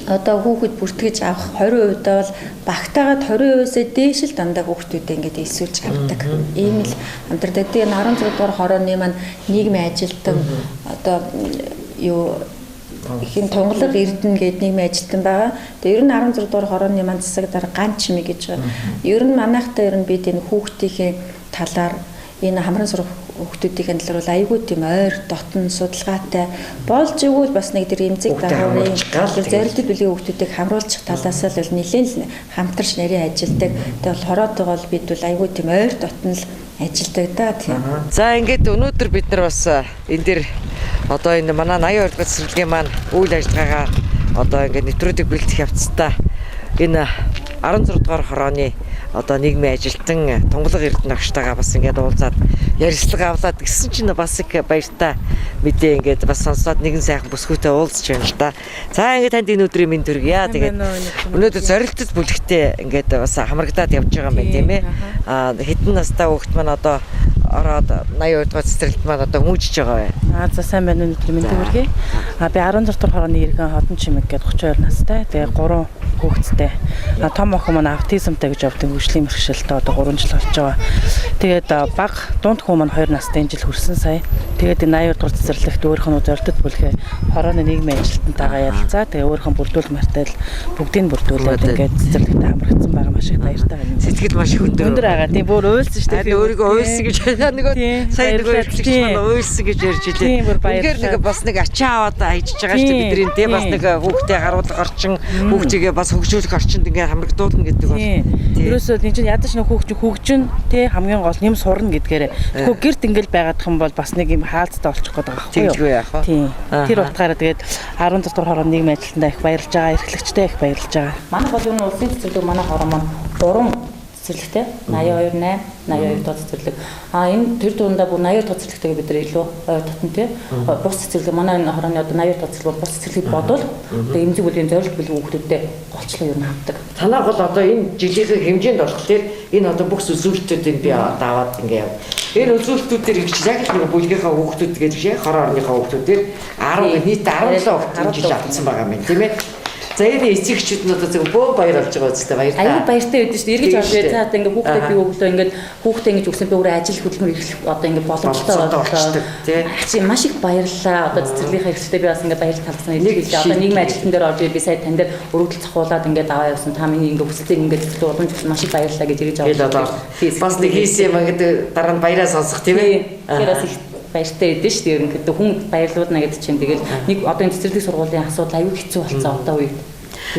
[SPEAKER 3] одоо хүүхэд бүртгэж авах 20% бол багтаагаад 20%-ээс дээш л дандаа хүүхдүүдээ ингээд элсүүлж авдаг. Ийм л амьдрал. Тэгээ 16 дугаар хорооны маань нийгмийн ажилтан одоо юу ихэн тунгалаг эрдэнэ гэдэг нийгмийн ажилтан байгаа. Тэгээ ер нь 16 дугаар хорооны маань засаг дарга ган чимээ гэж байгаа. Ер нь манайхтай ер нь бид энэ хүүхдийнхээ талаар энэ хамран сурах хүүхдүүдийн талаар бол айгүй тийм ойр дотн судалгаатай болж игэл бас нэг тэр эмзэг дагаврын зорилттой бүлгийн хүүхдүүдийг хамруулчих талаас л бол нэлээд л хамтарч нарийн ажилдаг. Тэгээ бол хороотойгоо бол бид бол айгүй тийм ойр дотн л ажилдаг да тийм.
[SPEAKER 1] За ингээд өнөөдөр бид нар бас энэ дээр одоо энэ манай 82 дугаар цэцэрлэгийн маань үйл ажиллагаагаа одоо ингээд нэвтрүүлэг бэлдэх явцдаа энэ 16 дугаар хорооны одоо нийгмийн ажилтан тунгалаг эрдэнэ багштайгаа бас ингээд уулзаад ярилцлага авлаад гисэн чинь бас их баяртай мэдээ ингээд бас сонсоод нэгэн сайхан бүсгүйтэй уулзч байна л да. За ингээд танд энэ өдрийн мэнд хүргье. Тэгээд өнөөдөр зорилттой бүлэгтээ ингээд бас хамрагдаад явж байгаа юм байна тийм ээ. Аа хэдэн настай хүүхэд маань одоо ороод 82 дугаар цэцэрлэгт маань одоо хүмүүжиж байгаа бай.
[SPEAKER 7] Аа за сайн байна өнөөдөр мэнд хүргэе. Аа би 16 дугаар хорооны иргэн Ходон Чимэг гээд 32 настай. Тэгээ 3 хүүхэдтэй. А том охин маань аутизмтай гэж явдаг хөгжлийн бэрхшээлтэй одоо 3 жил болж байгаа. Тэгээд баг дунд хүү маань 2 настай энэ жил хүрсэн сая. Тэгээд энэ 82 дугаар цэцэрлэгт өөрийнх нь зорилтод бүлгээ хорооны нийгмийн ажилтнтайгаа ярилцаа. Тэгээ өөрийнх нь бүрдүүлэх материал бүгдийг бүрдүүлээд ингээд цэцэрлэгтээ хамрагдсан байгаа маш их баяртай байна.
[SPEAKER 1] Сэтгэл маш их өндөр
[SPEAKER 7] байгаа. Тийм бүр уйлсан шүү дээ.
[SPEAKER 1] Өөрийгөө уйлсан гэж нөгөө сая нөгөө эрхлэгч маань уйлсан гэж ярьж илээ. Үнэхээр нэг бас нэг ачаа аваад хайжж байгаа шүү дээ бидний тийм бас нэг хүүхдээ харуулга орчин хүүхдийгээ бас бас хөгжүүлэх орчинд ингээ хамрагдуулна гэдэг бол
[SPEAKER 7] Ерөөсөө энэ чинь ядаж нөх хүүхд хөгжин тий хамгийн гол юм сурна гэдгээрээ. Тэгэхгүй гэрт ингээл байгаадах юм бол бас нэг юм хаалцтай болчих гээд байгаа байхгүй юу?
[SPEAKER 1] Тэгэлгүй яах вэ?
[SPEAKER 7] Тийм. Тэр утгаараа тэгээд 16 дугаар хорооны нийгмийн ажилтнаа их баярлж байгаа, эрхлэгчтэй их баярлж байгаа.
[SPEAKER 8] Манай бол ер нь улсын цэцэрлэг манай хорон маань 3 цэцэрлэгтэй 82 8 82 дахь цэцэрлэг. А энэ тэр дундаа бүр 82 дахь цэцэрлэгтэйгээ бид нар илүү ойр татна тий. Бус цэцэрлэг манай энэ хорооны одоо 82 дахь цэцэрлэг бус цэцэрлэгийг бодвол одоо эмзэг бүлгийн зорилт бэлэг хүүхдүүдэд голчлон ер нь авдаг.
[SPEAKER 1] Танаа бол одоо энэ жилийнхээ хэмжээнд болохоор энэ одоо бүх үзүүлэлтүүдийг би одоо аваад ингээ яв. Энэ үзүүлэлтүүдээр их яг л нэг бүлгийнхаа хүүхдүүд гэж биш хороо орныхаа хүүхдүүдээр 10 нийт 17 хүүхд жил авсан байгаа юм тийм ээ. За энэ эцэгчүүд нь одоо зөв бөө баяр болж байгаа үстэй баярлалаа.
[SPEAKER 8] Аюу баяртай байдаг шүү дээ. Эргэж орж ирээ. За одоо ингээ хүүхдээ би өглөө ингээд хүүхдээ ингэж өгсөн би өөрөө ажил хөдөлмөр эрхлэх одоо ингээ боломжтой боллоо.
[SPEAKER 1] Тий.
[SPEAKER 8] Чи маш их баярлалаа. Одоо цэцэрлэгийнхээ эрхлэлтэй би бас ингээ баярлал талцсан эргэж хэлээ. Одоо нийгмийн ажилтан дээр орж би сая тань дээр өргөдөл зохиулаад ингээ даваа явсан. Та миний ингээ хүсэлтийг ингээ цэцэрлэг уламж өгсөн маш их баярлалаа гэж эргэж
[SPEAKER 1] Хэл одоо бас нэг хийсэн юм гэдэг дараа нь баяраа сонсох тийм ээ.
[SPEAKER 8] Тэгэхээр бас их баяртай байдэн шүү дээ. Ерөнхийдөө хүн баярлуулна гэдэг чинь тэгэл нэг одоо энэ цэцэрлэг сургуулийн асуудал аюу хэцүү болсон одоо үед.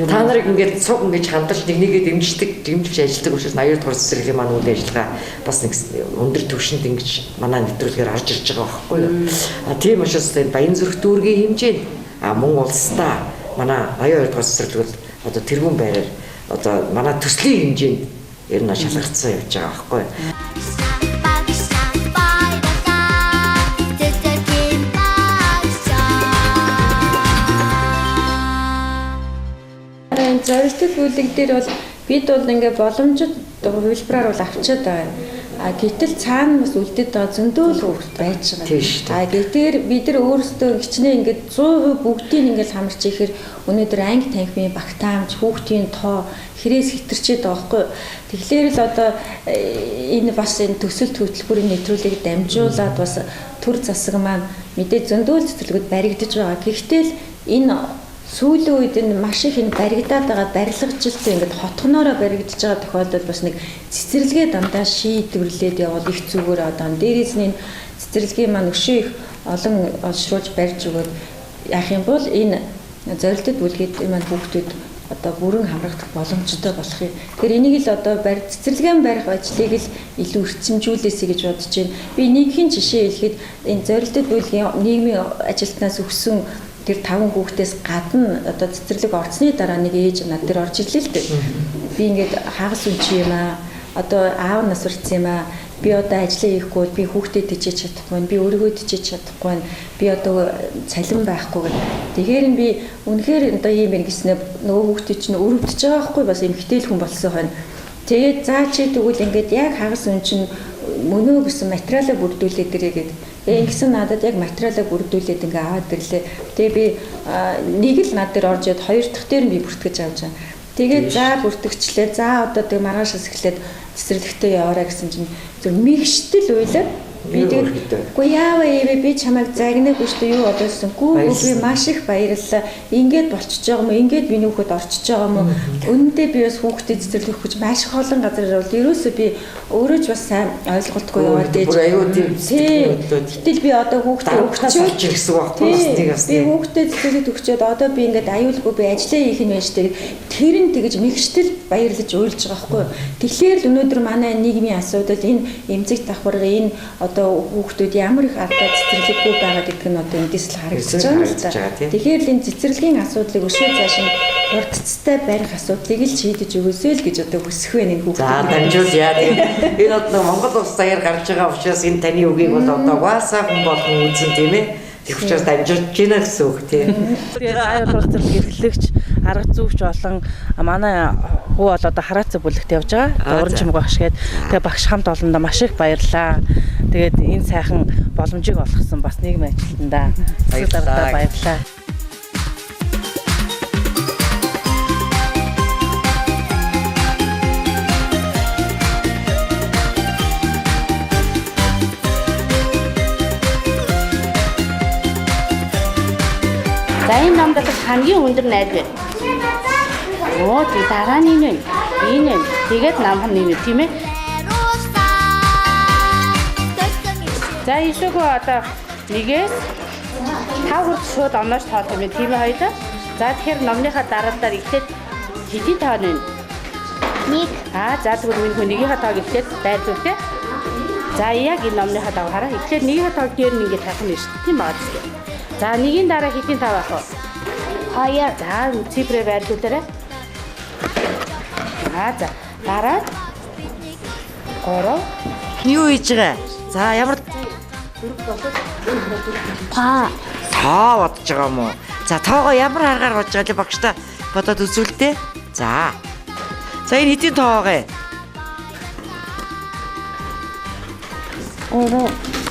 [SPEAKER 1] Та нарыг ингээд цуг ингэж хандарч нэг нэгээ дэмждэг, дэмжиж ажилладаг учраас 82 дугаар цэцэрлэгийн маань үйл ажиллагаа бас нэг өндөр түвшинд ингэж манай нэвтрүүлгээр орж ирж байгаа байхгүй юу. А тийм учраас энэ Баянзүрх дүүргийн хэмжээнд мөн улсдаа манай 82 дугаар цэцэрлэг бол одоо тэргүүн байраар одоо манай төслийн хэмжээнд ер нь шалгарсан явж байгаа байхгүй юу.
[SPEAKER 3] Энэ зорилттой бүлэг дээр бол бид бол ингээ боломжит хувилбараар бол авчиад байгаа. А гэтэл цаана бас үлдээд байгаа зөндөө л хүүхд байж байгаа. А гэтэл бид нар өөрсдөө хичнээн ингээд 100% бүгдийг ингээд хамарч ихээр өнөөдөр анги танхимын багтаамж, хүүхдийн тоо хэрээс хэтэрчээд байгаа байхгүй юу. Тэгэхээр л одоо энэ бас энэ төсөл хөтөлбөрийн нэвтрүүлгийг дамжуулаад бас төр засаг маань мэдээ зөндөө л цэцэрлэгүүд баригдаж байгаа. Гэхдээ л энэ сүүлийн үед энэ маш их энэ баригдаад байгаа барилгажилтын ингээд хотгоноороо баригдаж байгаа тохиолдолд бас нэг цэцэрлэгээ дандаа шийдвэрлээд явбал их зүгээр одоо. Дээрээс нь энэ цэцэрлэгийн маань өшөө их олон олшруулж барьж өгөөд яах юм бол энэ зорилтод бүлгээд энэ маань хүүхдүүд одоо бүрэн хамрагдах боломжтой болох юм. Тэгэхээр энийг л одоо цэцэрлэгийн барих ажлыг л илүү эрчимжүүлээсэй гэж бодож байна. Би нэгхэн жишээ хэлэхэд энэ зорилтод бүлгийн нийгмийн ажилтнаас өгсөн тэр 5 хүүхдээс гадна одоо цэцэрлэг орцны дараа нэг ээж над дээр орж ирлээ л дээ. Би ингээд хагас үнчи юм аа. Одоо аав нас барсан юм аа. Би одоо ажиллаа хийхгүй бол би хүүхдээ тэжээж чадахгүй, би өөрийгөө тэжээж чадахгүй, би одоо цалин байхгүй гэх. Тэгэхээр нь би үнэхээр одоо ийм юм гэснээр нөгөө хүүхдээ чинь өрөвдөж байгаа байхгүй бас эмгтэй л хүн болсон хойно. Тэгээд заа чи тэгвэл ингээд яг хагас үн чинь мөнөө гэсэн материалаа бүрдүүлээд ирээ гэдэг. Тэгээ ингэсэн надад яг материалаа бүрдүүлээд ингээ аваад ирлээ. Тэгээ би нэг л над дээр орж ирэд хоёр дахь дээр нь би бүртгэж авч байгаа. Тэгээд за бүртгэгчлээ. За одоо тэг маргаашаас эхлээд цэцэрлэгтээ яваарай гэсэн чинь зөв мэгштэл уйлаад би тэгээд үгүй яава ээ би чамайг загнаагүй шүү дээ юу болоосон. Гүү би маш их баярлалаа. Ингээд болчихж байгаа юм уу? Ингээд миний хүүхэд орчиж байгаа юм уу? Үнэндээ би бас хүүхдэд цэцэрлэг өгөх гэж маш их олон газар явбал ерөөсөө би өөрөө ч бас сайн ойлголтгүй яваад дэж.
[SPEAKER 1] Бүр аюу тийм
[SPEAKER 3] Гэтэл би одоо хүүхдээ
[SPEAKER 1] өгчөөд гэсэн үг байхгүй нэг бас.
[SPEAKER 3] Би хүүхдээ цэцэрлэгт өгчөөд одоо би ингээд аюулгүй би ажиллаа хийх нь байж тээ. Тэр нь тэгж мэгштэл баярлаж уйлж байгаа байхгүй юу? Тэгэхээр л өнөөдөр манай нийгмийн асуудал энэ эмзэг давхарга энэ одоо хүүхдүүд ямар их алдаа цэцэрлэггүй байгаа гэдэг нь одоо эндээс л харагдаж байгаа юм л да. Тэгэхээр л энэ цэцэрлэгийн асуудлыг өшөө цааш нь хурдцтай барих асуудлыг л шийдэж өгөөсэй л гэж одоо хүсэх вэ энэ хүүхдүүд.
[SPEAKER 1] За дамжуулъя. Энэ одоо Монгол улс даяар гарч байгаа учраас энэ таны үгийг бол одоо угаасаа хүн болгон үзэн тийм ээ. Тэг учраас дамжуулж гинэ гэсэн үг тийм.
[SPEAKER 7] Тэгээд аюул цэцэрлэг эрхлэгч, арга зүйч болон манай хүү бол одоо хараацай бүлэгт явж байгаа. Уран чимэг багш гээд тэгээ багш хамт олондоо маш их баярлалаа. Тэгээд энэ сайхан боломжийг олгосон бас нийгмийн ажилтнаа баярлалаа. Баярлалаа.
[SPEAKER 9] За энэ номд бас хамгийн өндөр найз байна. Оо тий дараа нь энэ байна. Энэ байна. Тэгээд намхан энэ тийм ээ. За Ишүүгөө одоо нэгээс 5 хүртэл шууд оноош тоолох юм тийм ээ хоёлаа. За тэгэхээр номныхаа дараалалаар эхлээд Хэдийн тоо нь? 1. Аа за тэгвэл минь хөө нэгийнхээ тоог эхлээд байрлуул те. За яг энэ номныхаа дагуу хараа. Эхлээд нэгийнхээ тоог дээр нь ингээд тавих нь шүү дээ. Тийм байгаа зү. За нэгийн дараа хэдийн тоо байх вэ? 2. За цифрээ байрлуулаарай. Аа за дараа 3.
[SPEAKER 1] Юу хийж байгаа? За ямар
[SPEAKER 4] Тоо.
[SPEAKER 1] Тоо бодож байгаа юм уу? За тоогоо ямар аргаар бодож байгаа вэ? Багштай бодоод үзүүлдэ. За. За энэ хэдийн тоо байгаа вэ?
[SPEAKER 4] 3.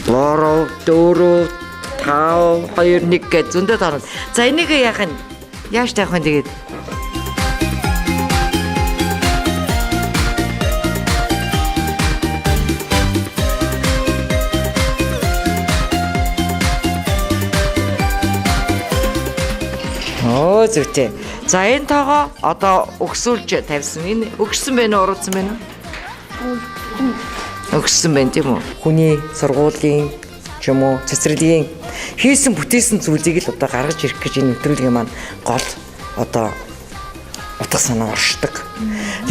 [SPEAKER 1] 3 4 5 2 1 гэж зөндөө тоонод. За энийг яах нь? Яаж тавих вэ тэгээд? Оо зүйтэй. За энэ тоогоо одоо өгсүүлж тавьсан. Энэ өгсөн байна уу, уруулсан байна уу? Өгсөн байна тийм үү? Хүний сургуулийн ч юм уу цэцэрлэгийн хийсэн бүтээсэн зүйлийг л одоо гаргаж ирэх гэж энэ нэвтрүүлгийн маань гол одоо утга санаа оршдог.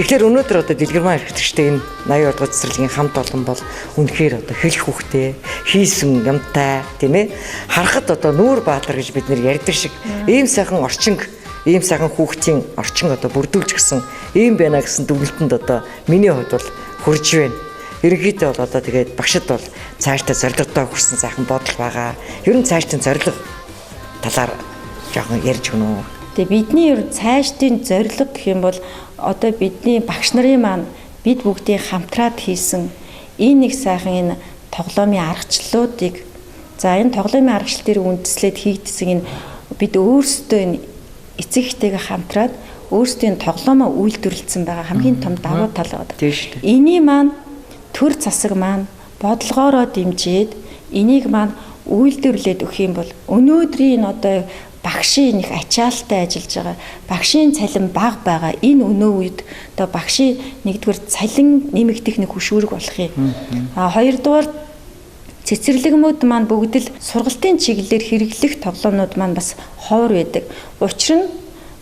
[SPEAKER 1] Тэгэхээр өнөөдөр одоо Дэлгэрмаа эрхтгчтэй энэ 82 дугаар цэцэрлэгийн хамт олон бол үнэхээр одоо хэлэх хүүхтэй, хийсэн юмтай, тийм ээ? Харахад одоо нүүр баатар гэж бид нэр ярьдаг шиг ийм сайхан орчинг, ийм сайхан хүүхдийн орчин одоо бүрдүүлж гисэн ийм байна гэсэн дүгнэлтэнд одоо миний хувьд бол хүрж байна. Ерөнхийдөө бол одоо тэгээд багшид бол цаашдаа зорилготой хүрсэн сайхан бодол байгаа. Ер нь цаашдын зорилго талаар жоохон ярьж өгнө үү?
[SPEAKER 3] Тэгээ бидний ер цаашдын зорилго гэх юм бол одоо бидний багш нарын маань бид бүгдийн хамтраад хийсэн энэ нэг сайхан энэ тоглоомын аргачлалуудыг, за энэ тоглоомын аргачлал дээр үндэслээд хийгдсэн энэ бид өөрсдөө энэ эцэг эхтэйгээ хамтраад өөрсдийн тоглоомоо үйлдвэрлэсэн байгаа хамгийн том давуу тал байгаа. Эний маань төр засаг маань бодлогоороо дэмжиж энийг маань үйлдвэрлээд өгөх юм бол өнөөдрийн одоо багшийн их ачаалттай ажиллаж байгаа, багшийн цалин бага байгаа энэ өнөө үед одоо багшийн нэгдүгээр цалин нэмэгдэх нэг хөшүүрэг болох юм. А хоёрдугаар цэцэрлэгмүүд маань бүгд л сургалтын чиглэлээр хэрэглэх тоглоомнууд маань бас ховор байдаг. Учир нь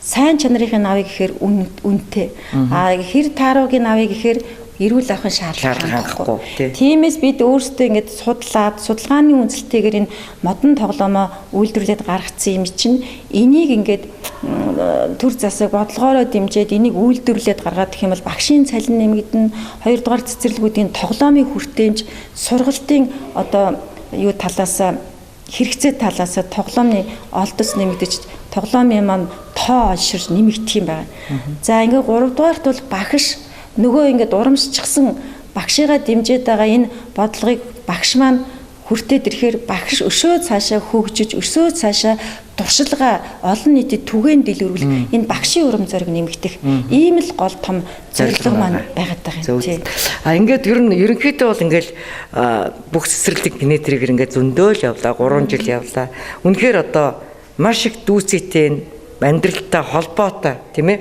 [SPEAKER 3] сайн чанарын авъя гэхээр үнэтэй. А хэр тааруугийн авъя гэхээр эрүүл ахуйн шаардлага хангахгүй. Тиймээс бид өөрсдөө ингээд судлаад судалгааны үнэлттэйгээр энэ модон тоглоомоо үйлдвэрлээд гаргацсан юм чинь энийг ингээд төр засаг бодлогоороо дэмжиж энийг үйлдвэрлээд гаргаад гэх юм бол багшийн цалин нэмэгдэнэ. Хоёрдугаар цэцэрлэгүүдийн тоглоомын хүртээмж, сургалтын одоо юу талаас хэрэгцээ талаас тоглоомны олдос нэмэгдэж тоглоомын маань тоо олширч нэмэгдэх юм байна. За ингээд гуравдугаарт бол багш нөгөө ингээд урамшчихсан багшигаа дэмжиж байгаа энэ бодлогыг багш маань хүртээд ирэхээр багш өшөө цаашаа хөгжиж, өшөө цаашаа туршилгаа олон нийтэд түгээн дэлгэрүүлэх энэ багшийн урам зориг нэмэгдэх ийм л гол том зорилго маань байгаад байгаа юм тий.
[SPEAKER 1] А ингээд ер нь ерөнхийдөө бол ингээд бүх цэцэрлэг генетрээр ингээд зөндөөл явлаа, 3 жил явлаа. Үнэхээр одоо маш их дүүцээтэй амьдралтай холбоотой тийм ээ.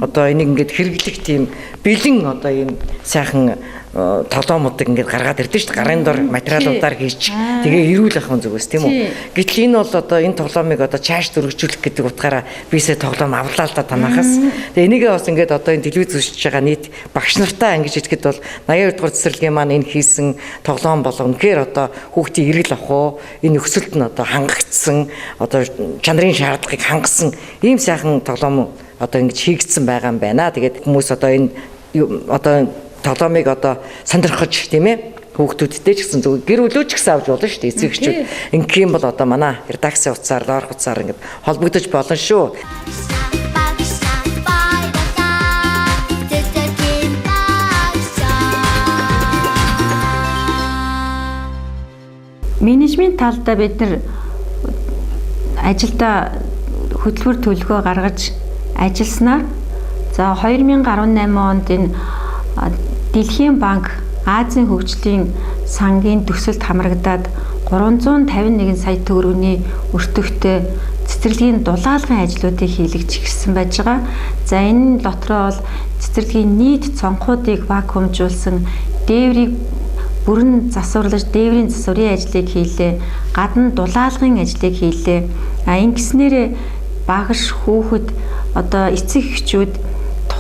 [SPEAKER 1] Одоо энийг ингээд хэрэглэх тийм бэлэн одоо ийм сайхан толоомуудыг ингээд гаргаад ирдэ шүү дээ. Гарын дор материалуудаар хийж тэгээ эрүүл ахуйн зүгээс тийм үү. Гэтэл энэ бол одоо энэ тоглоомыг одоо чааш дөрвжүүлэх гэдэг утгаараа бисээ тоглоом авлаа л да танахаас. Тэгээ энийгээ бас ингээд одоо энэ телевиз үзэж байгаа нийт багш нартаа ингэж хэлэхэд бол 82 дугаар цэцэрлэгийн маань энэ хийсэн тоглоом бол үнэхээр одоо хүүхдийн эргэл авах уу, энэ нөхцөлд нь одоо хангагдсан, одоо чанарын шаардлагыг хангасан ийм сайхан тоглоом одоо ингэж хийгдсэн байгаа юм байна. Тэгээд хүмүүс одоо энэ одоо тоглоомыг одоо сонирхож тийм ээ хүүхдүүдтэй ч гэсэн зөв гэр бүлөө ч гэсэн авч болно шүү дээ. Эцэг эхчүүд ингэх юм бол одоо манай редакцийн утсаар, доорх утсаар ингэж холбогдож болно шүү.
[SPEAKER 3] Менежмент талдаа бид нар ажилдаа хөтөлбөр төлөвлөгөө гаргаж ажилласнаар за 2018 онд энэ Дэлхийн банк Азийн хөгжлийн сангийн төсөлд хамрагдаад 351 сая төгрөгийн өртөгтэй цэцэрлэгийн дулаалгын ажлуудыг хийлгэж эхэлсэн байж байгаа. За энэ дотроо бол цэцэрлэгийн нийт цонхуудыг вакуумжуулсан, дээврийг бүрэн засварлаж дээврийн засварын ажлыг хийлээ, гадна дулаалгын ажлыг хийлээ. А ингэснээрээ багш, хүүхэд, одоо эцэг эхчүүд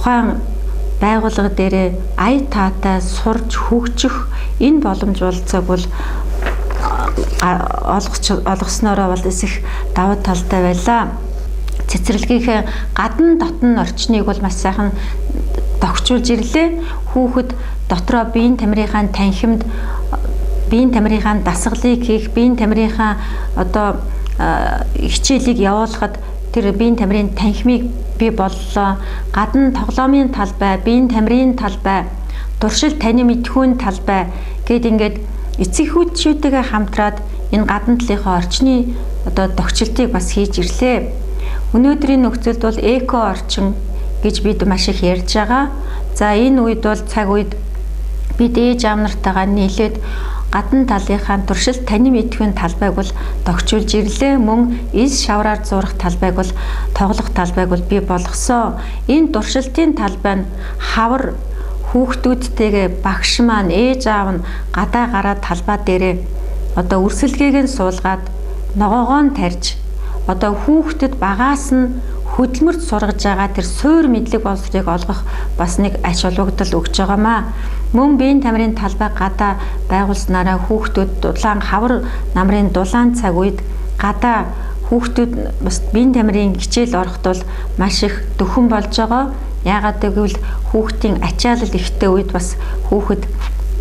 [SPEAKER 3] Тухайн байгууллага дээрээ ая таатай сурч хөгжих энэ боломж болцоог бол олгосноороо бол их давуу талтай байлаа. Цэцэрлэгийнхээ гадна дотн орчныг бол маш сайхан тогтчулж ирлээ. Хүүхэд дотроо биеийн тамирынхаа танхимд биеийн тамирынхаа дасгалыг хийх, биеийн тамирынхаа одоо хичээлийг явуулахад тэр биеийн тамирын танхимыг бий боллоо. Гадна тоглоомын талбай, биеийн тамирын талбай, туршил таны мэдхүүн талбай гэд ингээд эцэг хүүчүүдтэйгээ хамтраад энэ гадна талынхаа орчны одоо тогтчлтыг бас хийж ирлээ. Өнөөдрийн нөхцөлд бол эко орчин гэж бид маш их ярьж байгаа. За энэ үед бол цаг үед бид ээж аав нартайгаа нийлээд гадна талынхаа туршилт таны мэдхүйн талбайг бол тогтчулж ирлээ. Мөн эс шавраар зурах талбайг бол тоглох талбайг бол бий болгосон. Энэ туршилтын талбай нь хавар хүүхдүүдтэйгээ багш маань ээж аав нь гадаа гараад талбай дээрээ одоо өрсөлгээг нь суулгаад ногоогоо нь тарьж одоо хүүхдэд багаас нь хөдөлмөрт сургаж байгаа тэр суур мэдлэг боловсрыг олгох бас нэг ач холбогдол өгч байгаамаа. Мөн биеийн тамирын талбай гадаа байгуулснараа хүүхдүүд дулаан хавар намрын дулаан цаг үед гадаа хүүхдүүд бас биеийн тамирын хичээл ороход бол маш их дөхөн болж байгаа. Яагаад гэвэл хүүхдийн ачаалал ихтэй үед бас хүүхэд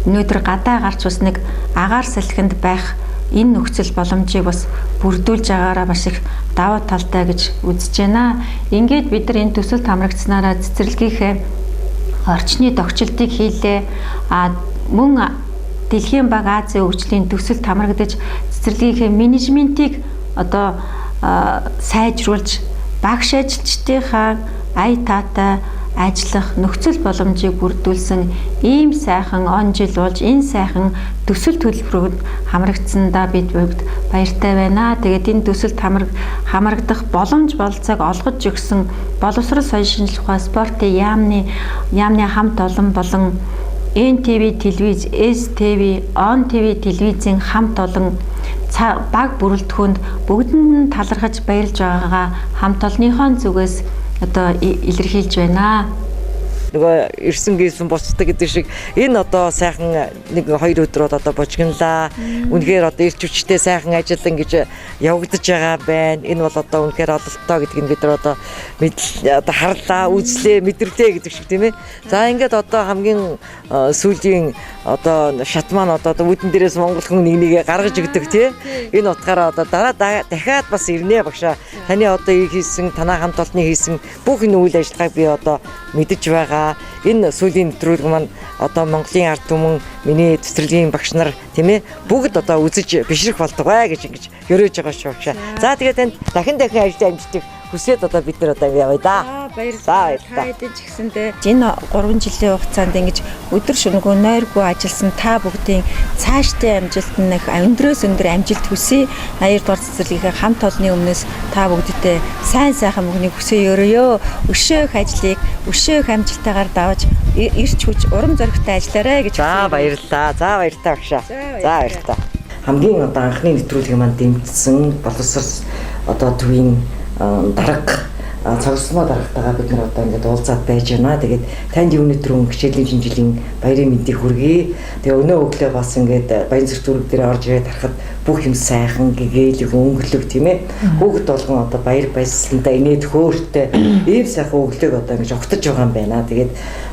[SPEAKER 3] өнөөдөр гадаа гарч бас нэг агаар салхинд байх энэ нөхцөл боломжийг бас бүрдүүлж байгаараа маш их давуу талтай гэж үзэж байна. Ингээд бид нар энэ төсөлд хамрагдсанараа цэцэрлэгийнхээ орчны тогтчлтыг хийлээ. А мөн дэлхийн баг Азийн хөгжлийн төсөлд хамрагдаж цэцэрлэгийнхээ менежментийг одоо сайжруулж багш ажилчдынхаа ая таатай ажиллах нөхцөл боломжийг бүрдүүлсэн ийм сайхан он жил болж энэ сайхан төсөл төлбөрөд хамрагдсандаа бид бүгд баяртай байна. Тэгээд энэ төсөлд хамрагдах боломж болцоог олгож өгсөн боловсрол соёл шинжилгээ ухаан спортын яамны хамт олон болон NTV телевиз, STV, On TV телевизийн хамт олон баг бүрэлдэхүүнд бүгдэнд нь талархаж баярлж байгаагаа хамт олонныхоо зүгээс одоо илэрхийлж байна.
[SPEAKER 1] Нөгөө ирсэн гээсэн буцдаг гэдэг шиг энэ одоо сайхан нэг хоёр өдрөд одоо божигнлаа. Үнэхээр одоо ирч хүчтэй сайхан ажиллан гэж явагдаж байгаа байна. Энэ бол одоо үнэхээр ололтоо гэдгийг бид нар одоо мэдл одоо харлаа, үзлээ, мэдэрлээ гэдэг шиг тийм ээ. За ингээд одоо хамгийн сүүлийн одоо шат маань одоо үүдэн дээрээс монгол хүн нэг нэгээ гаргаж өгдөг тий. Энэ утгаараа одоо дараа дахиад бас ирнэ багшаа. Таны одоо хийсэн, танаа хамт олонны хийсэн бүх энэ үйл ажиллагааг би одоо мэдэж байгаа. Энэ сүүлийн нэвтрүүлэг маань одоо Монголын ард түмэн миний цэцэрлэгийн багш нар тийм ээ бүгд одоо үзэж бишрэх болтугай гэж ингэж ерөөж байгаа шүү багшаа. За тэгээд танд дахин дахин ажил амжилтыг хүсээд одоо бид нар одоо явъя да.
[SPEAKER 3] Баярлалаа. Та хэдий ч гэсэндээ энэ 3 жилийн хугацаанд ингэж өдөр шөнөгүй нойргүй ажилласан та бүгдийн цаашдын амжилт нь өндрөөс өндөр амжилт хүсье. 80 дугаар цэцэрлэгийнхээ хамт олонны өмнөөс та бүгдтэй сайн сайхан бүхнийг хүсье өрөөё. Өшөөх ажлыг өшөөх амжилттайгаар давж ирч хүч урам зоригтой ажиллаарай гэж.
[SPEAKER 1] За баярлалаа. За баяртай багшаа. За баяртай. Хамгийн одоо анхны нэвтрүүлгийг маань дэмжсэн боловсрол одоо төвийн дарга цогцлмоо даргатайгаа бид нар одоо ингээд уулзаад байж байна. Тэгээд танд юуны түрүүн хичээлийн шинжилгээний баярын мэндийг хүргэе. Тэгээ өнөө өглөө бас ингээд Баянзүрх дүүрэг дээр орж ирээд харахад бүх юм сайхан, гэгээлэг, өнгөлөг тийм ээ. Хүүхэд болгон одоо баяр баясгалантай инээд хөөртэй ийм сайхан өглөөг одоо ингэж огтож байгаа юм байна. Тэгээд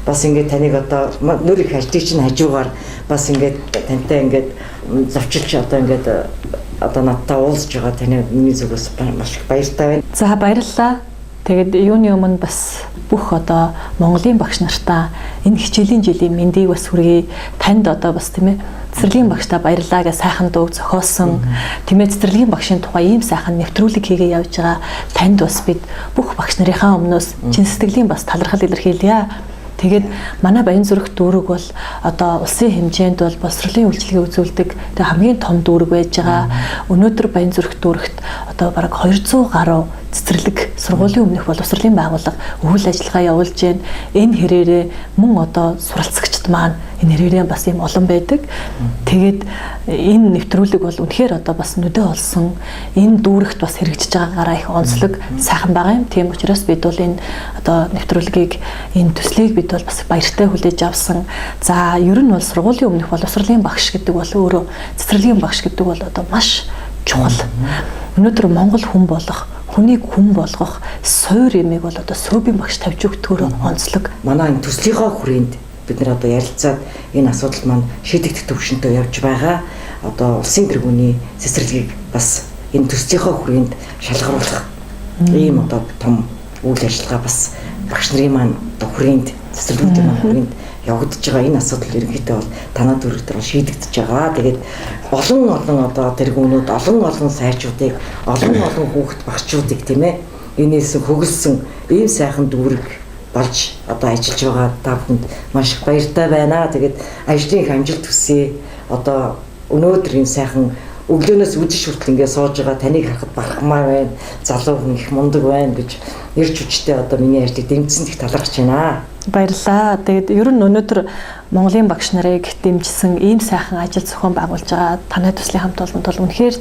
[SPEAKER 1] бас ингээд таныг одоо нөр их ажлыг чинь хажуугаар бас ингээд тантай ингээд зовчилж одоо ингээд одоо надтай уулзж байгаа таны миний зүгээс маш их баяртай байна.
[SPEAKER 10] За баярлалаа. Тэгээд юуны өмнө бас бүх одоо Монголын багш нартаа энэ хичээлийн жилийн мэндийг бас хүргэе. Танд одоо бас тийм ээ цэцэрлэгийн багштай баярлалаа гэж сайхан дууг зохиосон. Тийм ээ цэцэрлэгийн багшийн тухай ийм сайхан нэвтрүүлэг хийгээ явж байгаа танд бас бид бүх багш нарынхаа өмнөөс чин сэтгэлийн бас талархал илэрхийлье. Тэгээд манай Баянзүрх дүүрэг бол одоо улсын хэмжээнд бол боловсролын үйлчилгээ үзүүлдэг тэг хамгийн том дүүрэг байж байгаа. Өнөөдөр Баянзүрх дүүрэгт одоо бараг 200 гаруй цэцэрлэг сургуулийн өмнөх боловсролын байгууллага үйл ажиллагаа явуулж байна. Энэ хэрээрээ мөн одоо суралцагчдаа сурагчид маань энэ нэрээрээ бас юм олон байдаг. Тэгээд энэ нэвтрүүлэг бол үнэхээр одоо бас нүдэ олсон энэ дүүрэгт бас хэрэгжиж байгаагаараа их онцлог сайхан байгаа юм. Тийм учраас бид бол энэ одоо нэвтрүүлгийг энэ төслийг бид бол бас баяртай хүлээж авсан. За ер нь бол сургуулийн өмнөх боловсролын багш гэдэг бол өөрөө цэцэрлэгийн багш гэдэг бол одоо маш чухал. Өнөөдөр Монгол хүн болох хүнийг хүн болгох суур ямиг бол одоо сөөбийн багш тавьж өгдгөөрөө онцлог.
[SPEAKER 1] Манай энэ төслийнхоо хүрээнд бид нар одоо ярилцаад энэ асуудал маань шийдэгдэх төвшөнтэй явж байгаа. Одоо улсын тэргүүний цэцэрлэгийг бас энэ төслийнхоо хүрээнд шалгаруулах ийм одоо том үйл ажиллагаа бас багш нарын маань одоо хүрээнд цэцэрлэгүүдийн маань хүрээнд явагдаж байгаа энэ асуудал ерөнхийдөө бол танаа дүүрэг дээр шийдэгдэж байгаа. Тэгээд олон олон одоо тэргүүнүүд олон олон сайчуудыг олон олон хүүхэд багчуудыг тийм энээс хөгөлсөн ийм сайхан дүүрэг болж одоо ажиллаж байгаа та бүхэнд маш их баяртай байна. Тэгээд ажлын их амжилт хүсье. Одоо өнөөдөр энэ сайхан өглөөнөөс үдшиж хүртэл ингээд сууж байгаа таныг харахад бархмаар байна. Залуу хүн их мундаг байна гэж эрч хүчтэй одоо миний ажлыг дэмжсэн их талархаж байна.
[SPEAKER 10] Баярлалаа. Тэгээд ер нь өнөөдөр Монголын багш нарыг дэмжсэн ийм сайхан ажил зохион байгуулж байгаа танай төслийн хамт олонд бол үнэхээр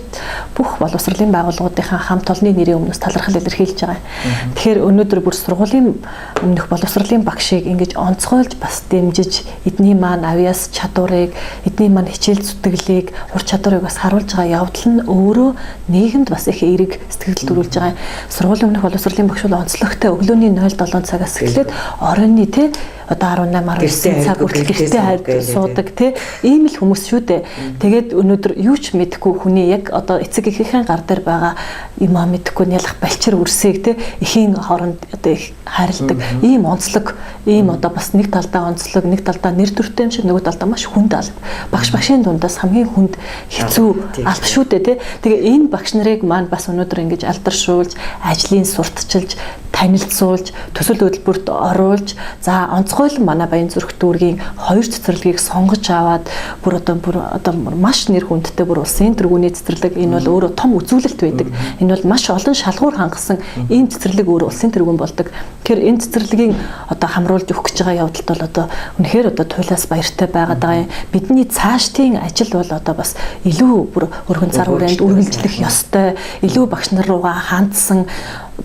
[SPEAKER 10] бүх боловсролын байгууллагуудынхаа хамт олонны нэрийн өмнөөс талархал илэрхийлж байгаа. Тэгэхээр өнөөдөр бүр сургуулийн өмнөх боловсролын багшийг ингэж онцгойлж бас дэмжиж эдний маань авьяас чадварыг, эдний маань хичээл зүтгэлийг, ур чадварыг бас харуулж байгаа явдал нь өөрөө нийгэмд бас их эерэг сэтгэл төрүүлж байгаа. Сургуулийн өмнөх боловсролын багш бол онцлогтой өглөөний 0:07 цагаас эхлээд оройн тий одоо 18 19 цаг хүртэл гэртээ хайр суудаг тий ийм л хүмүүс шүү дээ. Тэгээд өнөөдөр юу ч мэдэхгүй хүний яг одоо эцэг эхийнхээ гар дээр байгаа юм а мэдэхгүй нялх балчир үрсийг тий эхийн хооронд одоо их хайрладаг ийм онцлог ийм одоо бас нэг талдаа онцлог нэг талдаа нэр төртэй юм шиг нөгөө талдаа маш хүнд алба. Багш багшийн дундаас хамгийн хүнд хэцүү алба шүү дээ тий. Тэгээ энэ багш нарыг маань бас өнөөдөр ингэж алдаршуулж ажлын сурталчилж танилцуулж төсөл хөтөлбөрт оруулж за онцгойлон манай Баянзүрх дүүргийн хоёр цэцэрлэгийг сонгож аваад бүр одоо маш нэр хүндтэй бүр улсын тэргүүний цэцэрлэг энэ бол өөрөө том үзүүлэлт байдаг. Энэ бол маш олон шалгуур хангасан ийм цэцэрлэг өөрөө улсын тэргүүн болдог. Тэгэхээр энэ цэцэрлэгийн одоо хамруулж өгөх гэж байгаа явдалд бол одоо үнэхээр одоо туйлаас баяртай байгаад байгаа юм. Бидний цаашдын ажил бол одоо бас илүү бүр өргөн цар хүрээнд үргэлжлэх ёстой, илүү багш нар руугаа хандсан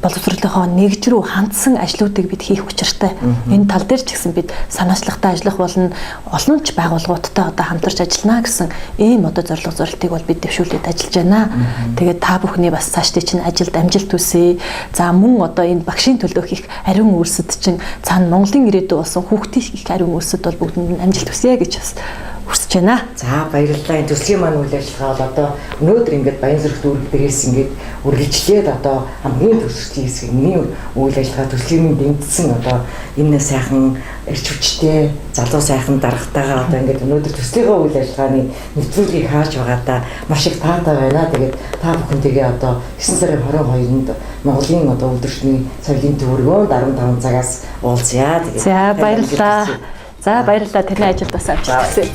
[SPEAKER 10] боловсролынхоо нэгж рүү хандсан ажлуудыг бид хийх учиртай. Энэ тал дээр ч гэсэн бид санаачлагтай ажиллах болно, олон ч байгууллагуудтай одоо хамтарч ажиллана гэсэн ийм одоо зорилго зорилтыг бол бид дэвшүүлээд ажиллаж байна. Тэгээд та бүхний бас цаашдын чинь ажилд амжилт хүсье. За мөн одоо энэ багшийн төлөөх их ариун үйлсэд чинь цаана Монголын ирээдүй болсон хүүхдийн их ариун үйлсэд бол бүгдэнд нь амжилт хүсье гэж бас хүсэж байна.
[SPEAKER 1] За баярлалаа. Энэ төслийн маань үйл ажиллагаа бол одоо өнөөдөр ингээд Баянзүрх дүүрэг дээрээс ингээд үргэлжлээд одоо хамгийн төслийн хэсэг миний үйл ажиллагаа төслийн дэмжсэн одоо энэ сайхан эрч хүчтэй залуу сайхан даргатайгаа одоо ингээд өнөөдөр төслийнхөө үйл ажиллагааны нэвтрүүлгийг хааж байгаадаа маш их таатай байна. Тэгээд та бүхэнтэйгээ одоо 9 сарын 22-нд Монголын одоо үйлдвэрчний соёлын төвөргөөнд 15 цагаас уулзъя. Тэгээд
[SPEAKER 10] за баярлалаа. За баярлалаа. Таны ажилд бас амжилт хүсье.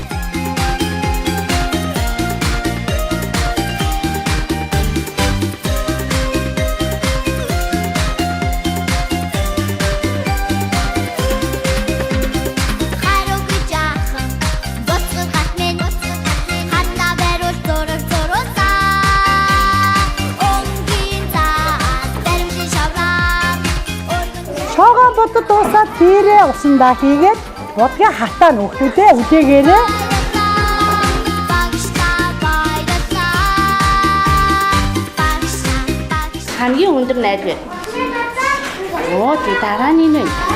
[SPEAKER 2] Шоогоо будад дуусаад дээрээ усандаа хийгээд будгийн хатаа нөхдөдөө үлээгээрээ.
[SPEAKER 9] Хамгийн өндөр найз байна. Оо тий дараа нь энэ.